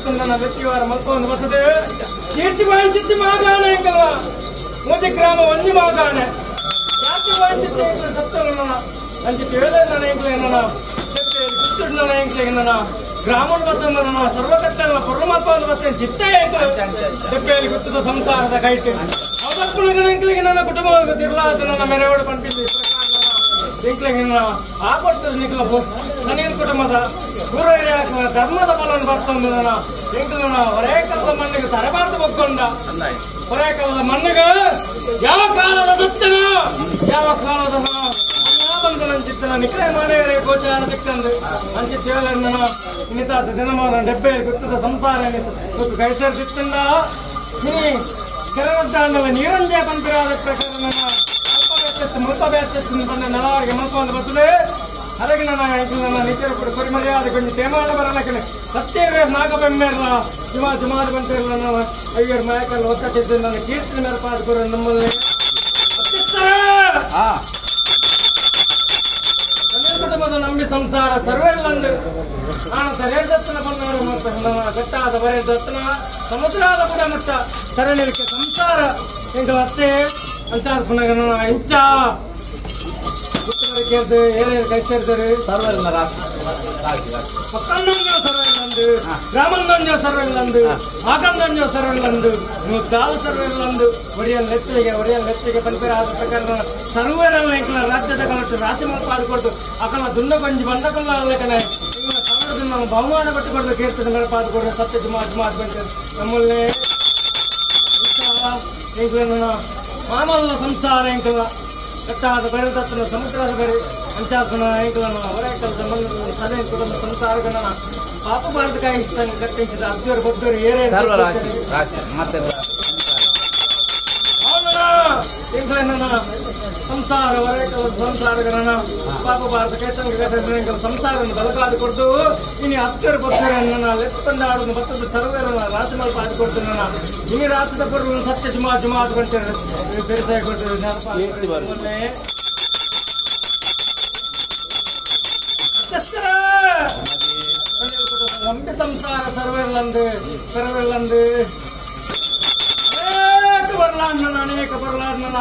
ಸಿಕ್ಕುಂದನ ವ್ಯಕ್ತಿವಾರ ಮಲ್ಕೊಂಡು ಬಸದೆ ಕೀರ್ತಿ ವಾಹಿಸಿತ್ತಿ ಮಾಗಾಣೆ ಎಂಕಲ್ವ ಮೋದಿ ಗ್ರಾಮ ಒಂಜಿ ಮಾಗಾಣೆ ಜಾತಿ ವಾಹಿಸಿತ್ತಿ ಎಂಕಲ್ ಸತ್ತನ ಅಂಚಿ ಕೇಳನ ಎಂಕಲೇನ ಗುತ್ತುಡ್ನ ಎಂಕಲೇನ ಗ್ರಾಮದ ಬತ್ತನ ಸರ್ವಕಟ್ಟನ ಪರಮಾತ್ಮನ ಬತ್ತ ಚಿತ್ತ ಎಂಕಲ್ ದೆಪ್ಪೇಲಿ ಗುತ್ತದ ಸಂಸಾರದ ಕೈಟ್ ಅವಕ್ಕುಲಗನ ಎಂಕಲಿಗೆ ನನ್ನ ಕುಟುಂಬ ತಿರ್ಲಾದ ನನ್ನ ಮೆರವಡು ಪಂಪಿಂದಿ ಎಂಕ್ಲೆಗಿನ ಆ ಕೊಡ್ತದೆ ನಿಕ್ಲ ಸನಿಲ್ ಕುಟುಂಬದ ಗುರು ಧರ್ಮದ ಬಲವನ್ನು ಬರ್ತಂದು ನನ್ನ ಎಂಕ್ಲನ ಹೊರೇ ಕಾಲದ ಮಣ್ಣಿಗೆ ತರಬಾರ್ದು ಬಕ್ಕೊಂಡ ಹೊರೇ ಕಾಲದ ಮಣ್ಣಿಗೆ ಯಾವ ಕಾಲದ ದತ್ತನ ಯಾವ ಕಾಲದ ಬಂದು ನಂಚಿತ್ತನ ನಿಕ್ಲೆ ಮಾನೆಯರೇ ಗೋಚಾರ ಸಿಕ್ಕಂದು ಅಂಚಿತ್ತೇಳನ್ನ ಇನ್ನಿತಾದ ದಿನಮಾನ ಡೆಬ್ಬೆಯಲ್ಲಿ ಗೊತ್ತದ ಸಂಸಾರ ಕೈಸರ್ ಸಿಕ್ಕಂದ ನೀ ಕೆರವದ್ದಾಂಡಲ ನೀರಂಜೆ ಪಂಪಿರಾದ ಪ್ರಕಾರ ನನ್ನ ಮುಲ್ಪ ಬ್ಯಾಚ್ ಬಂದ ನಲವರಿಗೆ ಮಲ್ಕೊಂಡು ಬರ್ತದೆ ಅದಕ್ಕೆ ನನ್ನ ನನ್ನ ನಿತ್ಯ ಕೊಡಿ ಮರ್ಯಾದೆ ಕೊಂಚ ತೇಮಾನ ಬರಲಕ್ಕೆ ಸತ್ಯವೇ ನಾಗಬೆಮ್ಮೆರ್ಲ ಶಿವ ಸುಮಾರು ಬಂತಿರಲ್ಲ ನಾವು ಅಯ್ಯರ್ ಮಾಯಕಲ್ಲ ಒತ್ತಟ್ಟಿದ್ದು ನನ್ನ ಕೀರ್ತಿನ ಮೇಲೆ ಪಾದಕರು ನಮ್ಮಲ್ಲಿ ಕುಟುಂಬದ ನಂಬಿ ಸಂಸಾರ ಸರ್ವೆಲ್ಲಂದು ನಾನು ಸರಿಯಾದ ದತ್ತನ ಬಂದವರು ಮತ್ತು ನನ್ನ ಗಟ್ಟಾದ ಬರೆಯ ದತ್ತನ ಸಮುದ್ರದ ಕೂಡ ಮುಟ್ಟ ಸರಣಿಲಿಕ್ಕೆ ಸಂಸಾರ ಎಂಗಳ ಅತ್ತೆ ಅಂತ ಪುನಃ ಇಂಚ ಕೇಳ್ದು ಏನೇನು ಕೈ ಸೇರ್ತಾರೆ ಪಕ್ಕಂದೊಂದು ಸರ್ವೆಲ್ಲಂದು ಗ್ರಾಮಂದೊಂದು ಸರ್ವೆಲ್ಲಂದು ಆಕಂದೊಂದು ಸರ್ವೆಲ್ಲಂದು ದಾಲ್ ಸರ್ವೆಲ್ಲಂದು ಒರಿಯಲ್ ನೆತ್ತಿಗೆ ಒರಿಯಲ್ ನೆತ್ತಿಗೆ ಪಂಪೇರ ಆದ ಪ್ರಕಾರ ಸರ್ವೆಲ್ಲ ಎಂಕಲ ರಾಜ್ಯದ ಕಲಟ್ಟು ರಾಜ್ಯ ಪಾದುಕೊಟ್ಟು ಅಕಲ ದುಂಡ ಕೊಂಜಿ ಬಂದ ಕೊಲ್ಲ ಅಲ್ಲಕನೆ ಎಂಕಲ ಸರ್ವದ ನಮ್ಮ ಬಹುಮಾನ ಕೊಟ್ಟು ಕೊಟ್ಟು ಕೀರ್ತನೆ ಮೇಲೆ ಪಾದುಕೊಟ್ಟು ಸತ್ಯ ಜುಮಾ ಜುಮಾ ಬಂತು ನಮ್ಮಲ್ಲೇ ಎಂಕಲ ಮಾಮಲ್ಲ ಸಂಸಾರ ಎಂಕಲ ಕಟ್ಟಾದ ಬರೆ ತತ್ತನ ಸಮುದ್ರದ ಬರೆ ಅಂಚಾಸನ ಎಂಕಲನ ಹೊರೆಕಲ್ ಸಂಬಂಧ ಸದೇ ಕುಟುಂಬ ಸಂಸಾರಗಣ ಪಾಪ ಭಾರತ ಕಾಯಿ ಕಟ್ಟಿಂಚಿದ ಅಬ್ಜರ್ ಬೊಬ್ಬರು ಏರೇ ಸಂಸಾರ ಹೊರೆಕಲ ಸಂಸಾರಗಣ ಪಾಪ ಭಾರತ ಕೈಸಂಗ ಸಂಸಾರ ಬಲಕಾದ ಕೊಡ್ತು ಇನಿ ಹತ್ತರ ಬೊಬ್ಬರನ್ನ ಲೆತ್ತೊಂಡಾಡುವ ಭತ್ತದ ಸರ್ವೇರನ್ನ ರಾಜಮಲ್ ಪಾದ ಕೊಡ್ತು ನನ್ನ ಇನಿ ರಾತ್ರದ ಪರ್ವ ಸತ್ಯ ಜುಮಾ ಜುಮಾ ಕೊಡ್ತಾರೆ ಬೇಸಾಯ ಕೊಡ್ತಾರೆ ನಂಬಿ ಸಂಸಾರ ಸರ್ವೆಲ್ಲಂದು ಸರ್ವೆಲ್ಲಂದು ಅನೇಕ ಬರಲಾದ ಅನೇಕ ಬರಲಾದ ನನ್ನ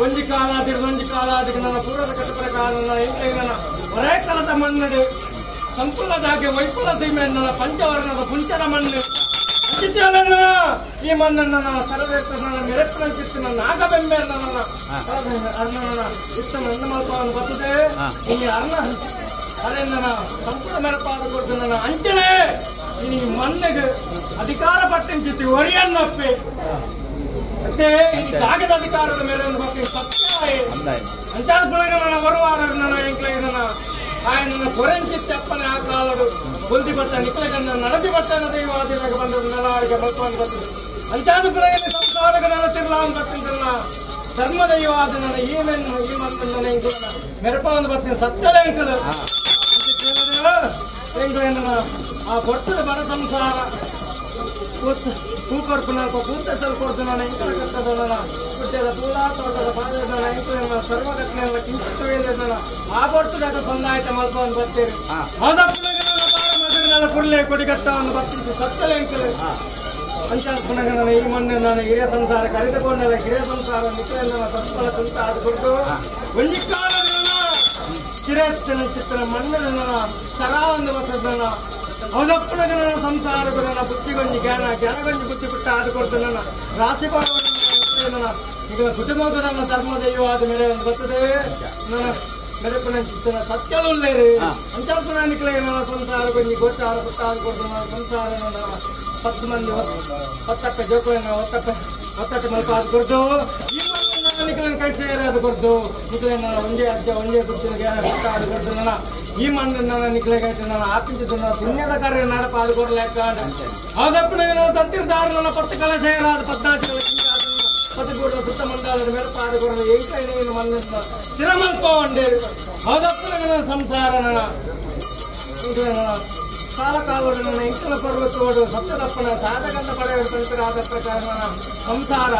ಒಂಜಿ ಕಾಲಾದಿರು ಒಂಜಿ ಕಾಲಾದಿಗೆ ನನ್ನ ಪೂರ್ವದ ಕಟ್ಟ ಪ್ರಕಾರ ನನ್ನ ಎಂಟೈನ ಹೊರೇ ಕಾಲದ ಮಣ್ಣು ಸಂಪೂರ್ಣದಾಗೆ ವೈಪುಲ ಸೀಮೆ ನನ್ನ ಪಂಚವರ್ಣದ ಪುಂಚದ ಮಣ್ಣು ಅಂಚಿಚಾಲನ ಈ ಮಣ್ಣನ್ನು ನನ್ನ ಸರ್ವೇಶ್ವರ ನನ್ನ ಮೆರೆಪ್ಪನಂಚಿತ್ತು ನನ್ನ ನಾಗಬೆಂಬೆ ನನ್ನ ಅರ್ಣನ ಇತ್ತ ನನ್ನ ಮಲ್ಪವನ್ನು ಬರ್ತದೆ ಈ ಅರ್ಣ ಅರೆ ನನ್ನ ಸಂಪೂರ್ಣ ಮೆರಪಾದ ಕೊಟ್ಟು ನನ್ನ ಅಂಚನೆ ಈ ಮಣ್ಣಿಗೆ ಅಧಿಕಾರ ಪಟ್ಟಿಂಚಿತ್ತು ಒರಿಯನ್ನಪ್ಪೆ ಮತ್ತೆ ಈ ಕಾಗದ ಅಧಿಕಾರದ ಮೇಲೆ ಒಂದು ಬಗ್ಗೆ ಸತ್ಯ ಅಂಚಾದ ಪುನಗ ನನ್ನ ಬರುವಾರ ನನ್ನ ಎಂಕ್ಲೆ ನನ್ನ ఆయన ಕೊರೆಂಚಿತ್ತಪ್ಪನ ಆ ಕಾಲಡು ಬುಲ್ದಿ ಬತ್ತ ನಿಕ್ಲಗನ್ನ ನಡದಿ ಬತ್ತನ ದೈವಾದಿನಾಗ ಬಂದು ನಲಾರಿಗೆ ಮಲ್ಪವನ್ನು ಬರ್ತದೆ ಅಂಚಾದ ಪುನಗನೆ ಸಂಸಾರಗ ನಡತಿರ್ಲಾನ್ ಬತ್ತಿಂತಲ್ಲ ಧರ್ಮ ದೈವಾದ ನನ್ನ ಈ ಮೆನ್ನು ಈ ಮಣ್ಣು ಎಂಕುಲನ ಮೆರಪವನ್ನು ಬರ್ತೀನಿ ಸತ್ಯಲ ಎಂಕಲು ಎಂಕುಲೇನ ಆ ಕೊಟ್ಟದ ಬರ ಸಂಸಾರ ಪೂ ಕೊಡ್ತು ಪೂತ ಸಲ್ ಕೊಡ್ತು ನಾನು ಎಂಕಲ ಕಟ್ಟದ ನನ್ನ ಹುಟ್ಟದ ಪೂಲ ತೋಟದ ಬಾಳೆದ ಎಂಕುಲೇನ ಸರ್ವಘಟನೆಯಲ್ಲ ಕಿಂಚಿತ್ತು ವೇಳೆದನ ಆ ಕೊಡ್ತದಾಗ ಸಂದಾಯತ ಮಲ್ಪವನ್ನು ಬರ್ತೀರಿ ಹೌದಪ್ಪನಗನ ಬಾರ ಮಗನ ಕುರ್ಲೆ ಕೊಡಿಗಟ್ಟವನ್ನು ಬರ್ತಿತ್ತು ಸತ್ತಲ ಎಂಕಲು ಅಂಚಾದ ಪುನಃ ನನ್ನ ಈ ಮಣ್ಣು ನಾನು ಹಿರಿಯ ಸಂಸಾರ ಕರೆದುಕೊಂಡಲ್ಲ ಹಿರಿಯ ಸಂಸಾರ ನಿಖಲ ತತ್ಫಲ ಕುಂತ ಅದು ಕೊಟ್ಟು ಒಂಜಿ ಕಾಲದ ಚಿರಸ್ತನ ಚಿತ್ರ ಮಣ್ಣನ ಸರಾವನ್ನು ಬರ್ತದನ ಹೌದಪ್ಪನಗನ ಸಂಸಾರಗಳ ಬುದ್ಧಿಗೊಂಜಿ ಜ್ಞಾನ ಜ್ಞಾನಗೊಂಜಿ ಬುದ್ಧಿ ಬಿಟ್ಟ ಆದು ಕೊಡ್ತು ನನ್ನ ರಾಶಿ ಪಾಡವನ್ನು ಈಗ ಕುಟುಂಬದ ನನ್ನ ಧರ್ಮ ದೈವ ಆದ ಮೇಲೆ ಒಂದು ಬರ್ತದೆ ನನ್ನ ಮೆರಪನ ಚಿತ್ತನ ಸತ್ಯವುಳ್ಳೇರು ಅಂಚಾಲ್ಪನ ನಿಖಲ ನನ್ನ ಸಂಸಾರ ಗೊಂಜಿ ಗೋಚಾರ ಪುಟ್ಟ ಆದು ಕೊಡ್ತು ನನ್ನ ಸಂಸಾರ ನನ್ನ 10 ಮಂದಿ ಒತ್ತಪ್ಪ ಜೋಕುಲನ್ನ ಒತ್ತಪ್ಪ ಒತ್ತಟ್ಟು ಮಲ್ಪ ಅದು ಕೊಡ್ತು ಈ ಮಣ್ಣನ್ನು ನಿಖಲನ ಕೈ ಸೇರಾದು ಕೊಡ್ತು ನಿಖಲನ ಒಂದೇ ಅಜ್ಜ ಒಂದೇ ಬುದ್ಧಿನ ಜ್ಞಾನ ಪುಟ್ಟ ಆದು ಕೊಡ್ತು ನನ್ನ ಈ ಮಣ್ಣನ್ನು ನನ್ನ ನಿಖಲೆಗಾಯ್ತು ನನ್ನ ಆಪಿಂಚಿದ್ದು ನನ್ನ ಪುಣ್ಯದ ಕಾರ್ಯ ನಡಪ ಅದು ಕೊಡ್ಲೇಕ ಹೌದಪ್ಪನ ತತ್ತಿರ್ದಾರ ನನ್ನ 10 ಕಲ ಸೇರಾದ 14 ಕಲ ಪತಿಗೂಡದ ಸುತ್ತ ಮಂಡಲದ ಮೇಲಪ ಆದು ಕೊಡಲು ಎಂಕೈನ ಮಣ್ಣನ್ನು ಸ್ಥಿರಮಲ್ಪ ಒಂಡೇರು ಹೌದಪ್ಪನ ನನ್ನ ಸಂಸಾರ ನನ್ನ ಕಾಲ ಕಾಲೋಡು ನನ್ನ ಇಂಕಲ ಪರ್ವತೋಡು ಸತ್ತದಪ್ಪನ ಸಾಧಕಂದ ಪಡೆಯಲು ಪಂಚರಾದ ಪ್ರಕಾರ ನನ್ನ ಸಂಸಾರ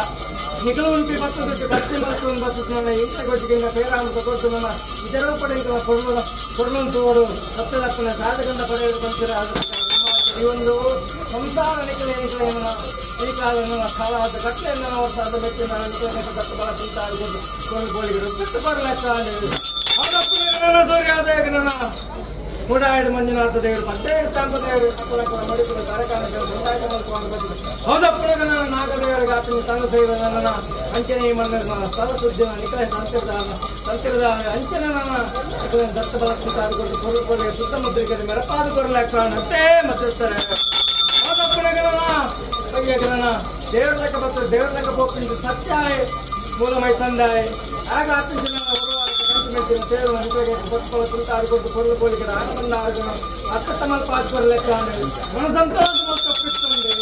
ನಿಖಲು ಉಂಟಿ ಬತ್ತದಕ್ಕೆ ಕತ್ತಿ ಮಲ್ತು ಬರ್ತದೆ ನನ್ನ ಇಂಕಲ ಗೊತ್ತಿಗೆ ಪೇರಾಮ ತಗೊಳ್ತು ನನ್ನ ಇದರ ಪಡೆಯುವ ಕೊಡಲು ಕೊಡಲಂತೋಡು ಸತ್ತದಪ್ಪನ ಸಾಧಕಂದ ಪಡೆಯಲು ಪಂಚರಾದ ಪ್ರಕಾರ. ಈ ಒಂದು ಸಂಸಾರ ನಿಖಲ ಈ ಕಾಲನ್ನು ಕಾಲಾದ ಕಟ್ಟಲೆಯನ್ನು ವರ್ಷದ ಮೆಚ್ಚಿನ ದತ್ತ ಬಲ ಕುಂತಾಗಿ ಮೂಡಾಯಿಡು ಮಂಜುನಾಥ ದೇವರು ಪತ್ತೇಳು ದೇವರು ಅಕ್ಕಲಕ್ಕಲ ಮಡಿಪುರ ತರಕಾರಿ ಹೌದಪ್ಪನ ನಾಗದೇವರ ಗಾತಿನ ತನ್ನ ದೈವ ನನ್ನ ಅಂಚನೆ ಮನ್ನ ಸ್ಥಳ ಸುದ್ದಿನ ನಿಖಲ ಸಂತಿರದ ಸಂತಿರದ ಅಂಚನೆ ನನ್ನ ದತ್ತ ಬಲ ಕುಂತಾಗಿ ಕೊಡು ಸುತ್ತಮುದ್ರಿಕೆ ಮೆರಪಾದು ಕೊರಲಾಕ ಮತ್ತೆ ಹೌದಪ್ಪನಗಣ ಪಯ್ಯಗಣ ದೇವರ ಲೆಕ್ಕ ಬರ್ತದೆ ದೇವರ ಲೆಕ್ಕ ಹೋಗ್ತೀನಿ ಸತ್ಯಾಯ ಮೂಲಮೈ ತಂದಾಯ ಆಗ ಆಪಿನ ತೇರು ಅನುಕೂಲ ಕೊಟ್ಟು ಕುಂತಾಡಿ ಕೊಟ್ಟು ಕೊರಲು ಕೋಲಿಗೆ ಆನಂದ ಆರ್ಗಣ ಅಕ್ಕತಮಲ್ ಪಾಸ್ ಲೆಕ್ಕ ಮನ ಸಂತೋಷ ತಪ್ಪಿస్తుంది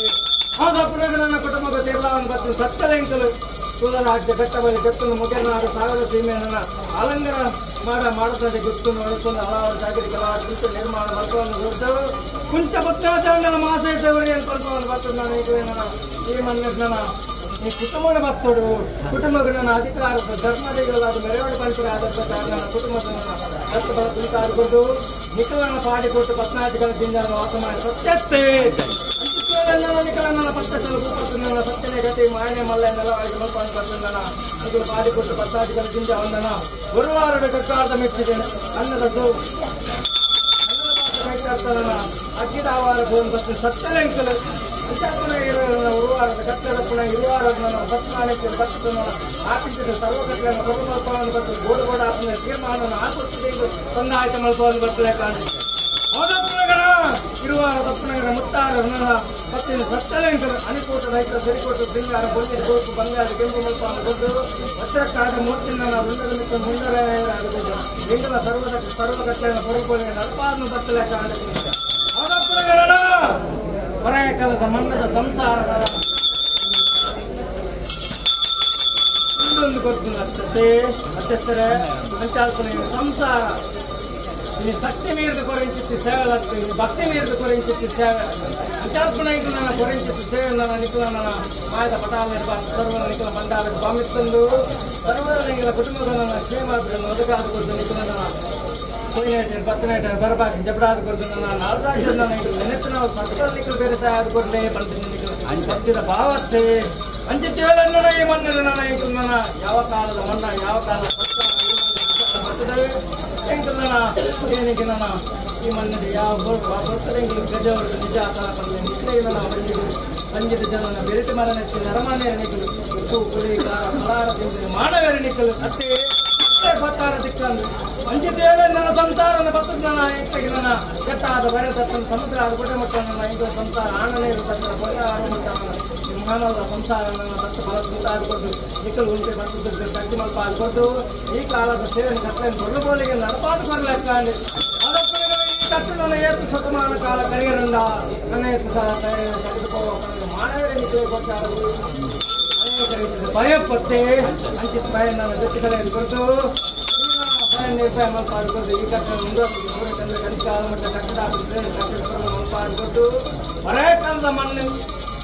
ಹೌದಪ್ಪನಗಣ ಕುಟುಂಬದ ತೀರ್ಲಾವನ್ನು ಬರ್ತೀನಿ ಸತ್ತಲೆಂಕಲು ತುಳರಾಜ್ಯ ಬೆಟ್ಟಬಲಿ ಬೆತ್ತನ್ನು ಮುಗೆನಾಡು ಸಾಗರ ಸೀಮೆಯನ್ನ ಅಲಂಗರ ಮಾಡ ಮಾಡುತ್ತದೆ ಗುತ್ತು ನೋಡಿಕೊಂಡು ಹಲವಾರು ಜಾಗತಿಕ ಕುಂಚ ನಿರ್ಮಾಣ ಮಲ್ಪವನ್ನು ಗುರುತು ಕುಂಚ ಪುತ್ರಾಚಾರ್ಯನ ಮಾಸೇಶವರು ಏನು ಸ್ವಲ್ಪ ಬರ್ತದೆ ನಾನು ಈ ಮನ್ನ ಈ ಕುಟುಂಬನ ಭಕ್ತರು ಕುಟುಂಬಗಳ ಅಧಿಕಾರದ ಧರ್ಮದಿಗಳಾದ ಮೆರವಣಿಗೆ ಪಂಚರ ಆದರ್ಶ ಕಾರಣ ಕುಟುಂಬದ ದತ್ತ ಬಲ ಕುಂತಾಡಿಕೊಂಡು ನಿಖಲನ ಪಾಡಿಕೊಟ್ಟು ಪತ್ನಾದಿಗಳ ಜಿಂಜಾನ ವಾಸ ಮಾಡಿ ಸತ್ಯತ್ತೆ ನಿಖಲನ ಪತ್ತಸಲು ಭೂಪತನ ಸತ್ಯನೇ ಗತಿ ಮಾಯನೆ ಮಲ್ಲ ನೆಲವಾಗಿ ಮಲ್ಪಾನು ಬರ್ತಂದನ ಇದು ಪಾಡಿಕೊಟ್ಟು ಪತ್ನಾದಿಗಳ ಜಿಂಜ వంದನ ಗುರುವಾರದ ಕಕ್ಕಾರ್ದ ಮೆಚ್ಚಿದೆ ಅನ್ನದ ಅಗ್ಗಿದಾವಾರ ಬರ್ತದೆ ಸತ್ತಲೆಂಕಲು ಉರುವಾರದ ಕತ್ತಲಪ್ಪನ ಇರುವಾರದ ಸತ್ಮಾನಕ್ಕೆ ಬರ್ತನ ಆಪಿಸಿದ ಸರ್ವಕಟ್ಟలను ಕೊರಮಲ್ಪವನ್ನು ಬರ್ತದೆ ಗೋಡು ಗೋಡ ಆಪನ ತೀರ್ಮಾನವನ್ನು ಆಪುತ್ತಿದೆ ತಂದಾಯ್ತ ಮಲ್ಪವನ್ನು ಬರ್ತದೆ ಹೌದಪ್ಪನಗಣ ಇರುವಾರ ದಪ್ಪನಗರ ಮುತ್ತಾರ ಪತ್ತಿನ ಸತ್ತಲೆಂಕಲು ಅಣಿಕೂಟ ರೈತ ಸರಿಕೋಟ ಸಿಂಗಾರ ಬೊಳ್ಳಿ ಸೋಪು ಬಂಗಾರ ಕೆಂಪು ಮಲ್ಪವನ್ನು ಕೊಟ್ಟು ವಜ್ರಕ್ಕಾದ ಮೂರ್ತಿನ ವೃಂದದ ಮಿಕ್ಕ ಮುಂದರ ಲಿಂಗನ ಸರ್ವದ ಸರ್ವಕಟ್ಟలను ಕೊರಕೋಲೆ ನಲ್ಪಾದನ್ನು ಬರ್ತಲೆ ಹೌದಪ್ಪನಗಣ ಹೊರಕಾಲದ ಮನ್ನದ ಸಂಸಾರ ಇನ್ನೊಂದು ಕೊಡ್ತೀನಿ ಅಷ್ಟೇ ಅತ್ಯಸ್ತರ ಅಂಚಾಲ್ಪನೆ ಸಂಸಾರ నీ శక్తి మీద కొరించి సేవలు నీ భక్తి మీద కొరించి సేవ అంచాల్పన ఇంకున్న కొరించి సేవ నికుల మాయద పటాల సర్వ నికుల మండాలకు పంపిస్తుండు సర్వ నికుల కుటుంబ క్షేమాభివృద్ధి ఒదగాదు కొడుతు నికుల పోయినట్టు పత్తనట్టు బరబాకి జపడాదు కొడుతున్నా నాలుగు నెత్తిన పక్కల నిక్కులు పెరిసాదు కొట్లే పంటుంది ಭಕ್ತಿದ ಭಾವಸ್ಥೆ ಅಂಚಿತ್ತೇಳನ್ನ ಈ ಮಣ್ಣಿನ ಇಂಕುಲನ ಯಾವ ಕಾಲದ ಮಣ್ಣ ಯಾವ ಕಾಲದ ಬರ್ತದೆ ಎಂಕುಲನ ಏನಕ್ಕೆ ನನ್ನ ಈ ಮಣ್ಣಿನ ಯಾವ ಬರ್ತದೆ ಎಂಕುಲು ಗಜವರು ನಿಜ ಆತನ ಬಂದೆ ನಿಕ್ಲೇನ ಸಂಗೀತ ಜನನ ಬೆರಟಿ ಮರ ನೆಚ್ಚು ನರಮಾನ್ಯರ ನಿಕ್ಕಲು ಉಪ್ಪು ಪುಳಿ ಖಾರ ಫಲಾರ ತಿಂದು ಮಾನವರ ನಿಕ್ಕಲು ಅತ್ತೆ ಪಟ್ಟಾರ ದಿಕ್ಕಂದು ಅಂಚಿತೇಳ ನನ್ನ ಸಂಸಾರನ ಬರ್ತದ ಎತ್ತಗೆ ನನ್ನ ಕೆಟ್ಟಾದ ಬರೆ ತಪ್ಪನ ಸಮುದ್ರ ಆದ ಗುಡ್ಡೆ ಮಟ್ಟ ನನ್ನ ಇಂದು ಸಂಸಾರ ಆನನೇ ತಪ್ಪನ ಕೊಲೆ ಆದ ಮಟ್ಟ ಮಾನವ ಸಂಸಾರ ನನ್ನ ದತ್ತ ಬಲ ಕುಂತಾಡಿಕೊಟ್ಟು ನಿಕ್ಕಲು ಉಂಟೆ ಬರ್ತದ ತಟ್ಟಿ ಮಲ್ಪ ಆಡ್ಕೊಟ್ಟು ಈ ಕಾಲದ ಸೇವೆಯನ್ನು ಕಟ್ಟಲೆಯನ್ನು ಕೊರಬೋಲಿಗೆ ನಡಪಾದು ಕೊರಲೆಕ್ಕ ಈ ಕಟ್ಟು ನನ್ನ ಏತು ಶತಮಾನ ಕಾಲ ಕರೆಯರಂದ ನನ್ನ ಏತು ತೆಗೆದುಕೋ ಮಾನವರೇ ನಿಕ್ಕಲು ಕೊಟ್ಟಾರು ಅನೇಕ ರೀತಿಯ ಭಯ ಪತ್ತೆ ಅಂಚಿತ ಭಯ ನನ್ನ ಜೊತೆಗಳನ್ನು ಕೊಟ್ಟು ಭಯ ನಿರ್ಭಯ ಮಲ್ಪಾಡಿಕೊಟ್ಟು ಈ ಕಟ್ಟಡ ಮುಂದುವರೆದು ಕನಿಕಾಲ ಮಟ್ಟ ಕಟ್ಟಡ ಕಟ್ಟಡ ಮಲ್ಪಾಡಿಕೊಟ್ಟು ಹೊರೆ ಕಾಲದ ಮಣ್ಣು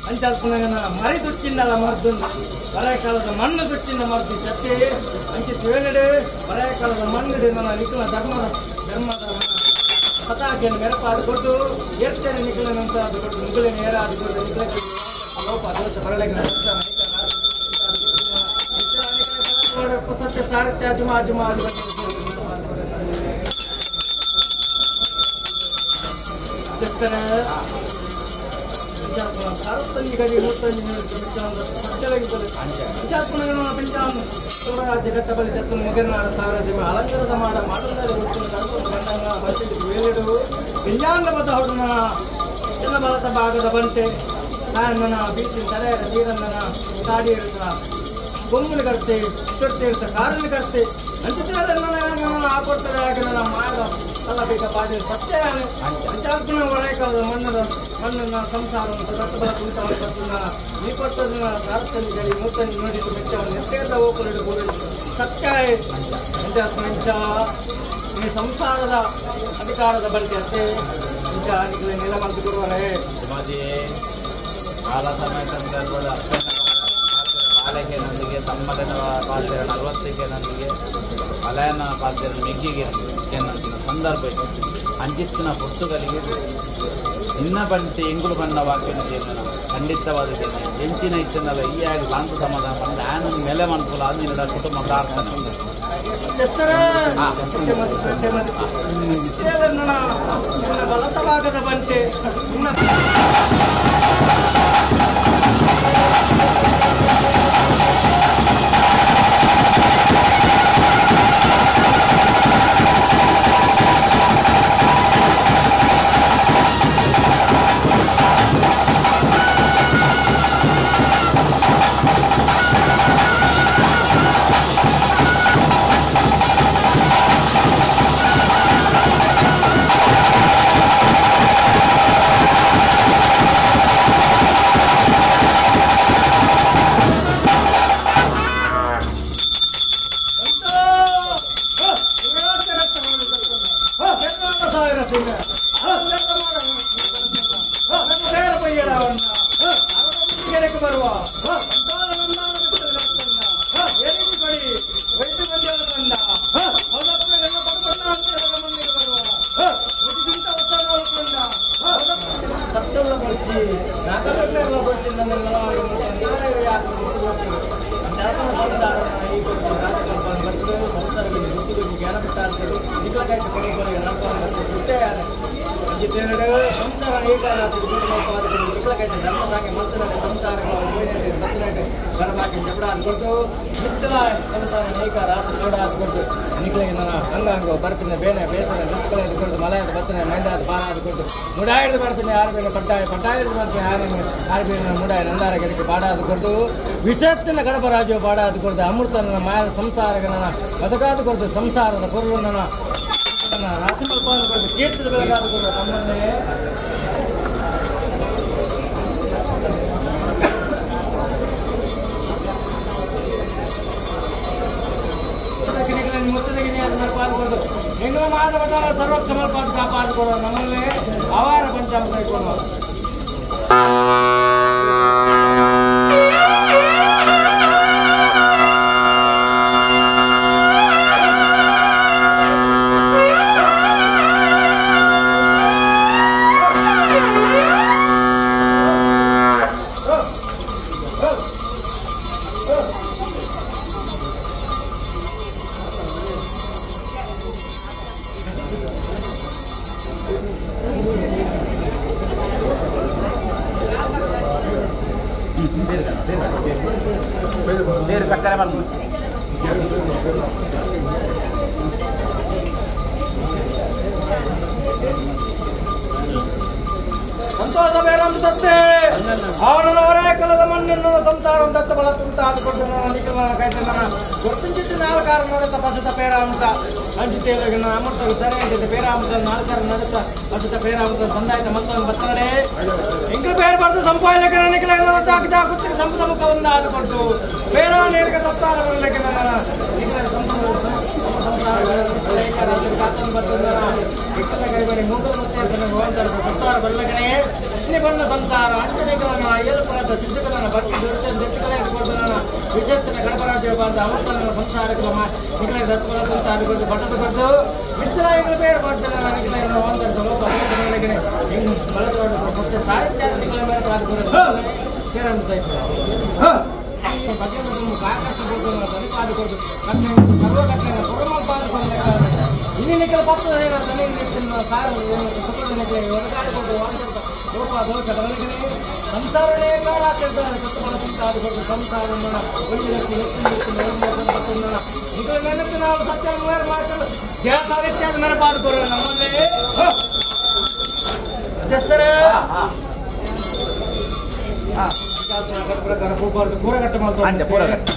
ಅಂಚಾಲ್ಪನ ಮರಿ ದುಚ್ಚಿಂದಲ್ಲ ಮದ್ದು ಹೊರೆ ಕಾಲದ ಮಣ್ಣು ದುಚ್ಚಿಂದ ಮದ್ದು ಸತ್ಯ ಅಂಚಿತ ವೇಳೆಡೆ ಹೊರೆ ಕಾಲದ ಮಣ್ಣು ನನ್ನ ನಿಖಲ ಧರ್ಮದ ಧರ್ಮದ ಪತಾಕೆಯನ್ನು ಮೆರಪಾಡಿಕೊಟ್ಟು ಎತ್ತರೆ ನಿಖಲನಂತ ಅದು ಕೊಟ್ಟು ನುಗ್ಗಲೆ ನೇರ ಅದು ಕೊಟ್ಟು ನಿಖಲಕ್ಕೆ ಲೋಪ ದೋಷ ಬರಲಿಕ್ಕೆ ಸತ್ಯ ಸಾರಥ್ಯ ಜುಮಾ ಜುಮಾ ಅಲಂಕಾರದ ಮಾಡ ಚಿನ್ನ ಬಲತ ಭಾಗದ ಬಂತೆ ನನ್ನ ಬೀಚಿನ ತಲೆ ನೀರನ್ನ ತಾಡಿ ಇರುತ್ತ ಬೊಮ್ಮನ ಕರ್ತೆ ತೊಟ್ಟಿ ಇರ್ತ ಕಾರನ್ನು ಕರ್ತೆ ಅಂಚಿನ ಹಾಕೊಡ್ತಾರೆ ಹಾಗೆ ನನ್ನ ಮಾಡ ತಲಬೇಕ ಪಾಡಿ ಸತ್ಯ ಅಂಚಾಲ್ಪನ ಒಳಕಾಲದ ಮಣ್ಣದ ಮಣ್ಣನ್ನ ಸಂಸಾರವನ್ನು ದತ್ತ ಬಲ ಕುಂತವನ್ನು ಬರ್ತನ ನೀ ಕೊಟ್ಟದನ್ನ ದಾರ್ತನಿಗಳಿ ಮೂತನಿ ನೋಡಿದ ಮೆಚ್ಚವನ್ನು ನೆತ್ತೇದ ಹೋಗಲಿಡು ಬೋಳಿ ಸತ್ಯ ಅಂಚಾಲ್ಪನ ಇಂಚ ಈ ಸಂಸಾರದ ಅಧಿಕಾರದ ಬಂತೆ ಅತ್ತೆ ಇಂಚ ನಿಲ ಮಂತು ಗುರುವರೇ ಕಾಲ ಸಮಯ ಸಂದರ್ಭದ ಅಪ್ಪನ ಬಾಲಕಿಯನೊಂದಿಗೆ ತಮ್ಮಗನ ಪಾತ್ರ 40 ನೊಂದಿಗೆ ಮಲಯನ ಪಾತ್ರದ ಮೆಗ್ಗಿಗೆ ಕೆನ್ನಂಚಿನ ಸಂದರ್ಭ ಅಂಚಿಸ್ತಿನ ಪೊರ್ತುಗಳಿಗೆ ಇನ್ನ ಬಂತೆ ಎಂಗುಲು ಬಣ್ಣ ವಾಕ್ಯನ ಜೀವನ ಖಂಡಿತವಾದ ಜೀವನ ಎಂಚಿನ ಇತ್ತಿನಲ್ಲ ಈ ಆಗಿ ಶಾಂತ ಸಮಾಧಾನ ಬಂದ ಆನ ಮೇಲೆ ಮನ್ಪುಲ ಅದು ನಿನ್ನ ಕುಟುಂಬ ಪ್ರಾರ್ಥನೆ. ಬಲತವಾಗದ ಬಂತೆ. ಬರ್ತೀನಿ ಬೇನೆ ಬೇಸನೆ ಕೊಟ್ಟು ಮಲಯಾದ ಬರ್ತನೆ ಮಂಡ್ಯಾದ ಬಾರಾದ ಕೊಟ್ಟು ಮುಡಾಯಿಡ್ದು ಬರ್ತೀನಿ ಯಾರು ಬೇನೆ ಪಟ್ಟಾಯ ಪಟ್ಟಾಯಿಡ್ದು ಬರ್ತೀನಿ ಯಾರು ಯಾರು ಬೇನೆ ಮುಡಾಯ ನಂದಾರ ಗೆಡಕ್ಕೆ ಬಾಡಾದ ಕೊಟ್ಟು ವಿಷತ್ತಿನ ಗಡಪರಾಜು ಬಾಡಾದ ಕೊಡ್ತು ಅಮೃತನ ಮಾಯ ಸಂಸಾರಗನ ಬದುಕಾದ ಕೊಡ್ತು ಸಂಸಾರದ ಪೊರುಳನ್ನ ರಾಶಿ ಮಲ್ಪಾದ ಕೊಡ್ತು ಕೀರ್ತದ ಬೆಳಗಾದ ಕೊಡ್ತು ನಮ್ಮನ್ನೇ. ಸರ್ವಕ್ಷಮರ್ಪಾದ ಕಾಪಾಡಿಕೊಳ್ಳೋ ನಮ್ಮನ್ನೇ ಅವಾರ ಪಂಚಾಂಗ ಕೈಕೊಳ್ಳುವ. ಬೇರೆ ಸಕ್ಕರೆ ಬಂದು ಸಂತೋಷ ಬೇರಂದು ತತ್ತೆ ಅವನವರೇ ಕಲದ ಮಣ್ಣನ್ನು ಸಂಸಾರ ದತ್ತ ಬಲ ತುಂಟಾದ ಕೊಟ್ಟು ನಿಖಲ ಕೈತನ ಗೊತ್ತಿಂಚಿತ್ತು ನಾಲ್ಕಾರ ನಡೆತ ಪಸುತ ಪೇರಾಮೃತ ಅಂಚಿತೇಲಗಿನ ಅಮೃತ ಸರಿ ಅಂಚಿತ ಪೇರಾಮೃತ ನಾಲ್ಕಾರ ನಡೆತ ಪಸುತ ಪೇರಾಮೃತ ಸಂದಾಯತ ಮತ್ತೊಂದು ಬತ್ತನಡೆ ಇಂಗ್ಲ ಬೇರೆ ಬರ್ದು ಸಂಪಾಯಲಕ್ಕೆ ನಿಖಲ ಚಾಕು ಚಾಕುತ್ತಿಗೆ ಸಂಪದ ಮುಖ ಒಂದಾದ ಕೊಟ್ಟು ಬೇರ ನೇರಕ ಸಪ್ತಾರ ಬರಲಿಕ್ಕೆ ನಿಖಲ ಸಂಸಾರ ಬರಲಕನೆ ಬಣ್ಣ ಸಂಸಾರ ಅಂಚನೆಗಳನ್ನ ಏಳುಪರದ ಸಿದ್ಧಗಳನ್ನ ಭಕ್ತಿ ದೊರೆತ ವಿಶೇಷನ ಗಣಪರಾಜ್ಯ ಬಂದ ಅಮೃತನ ಸಂಸಾರಗಳ ನಿಖಲ ದತ್ತಬಲ ಸಂಸಾರ ಕೊಟ್ಟು ಬಟ್ಟದ ಕೊಟ್ಟು ಮಿತ್ರಗಳ ಬೇರೆ ಮಾಡ್ತಾರೆ ಮತ್ತೆ ಸಾಹಿತ್ಯ ನಿಖಲ ಮೇಲೆ ಕೂರಗಟ್ಟ.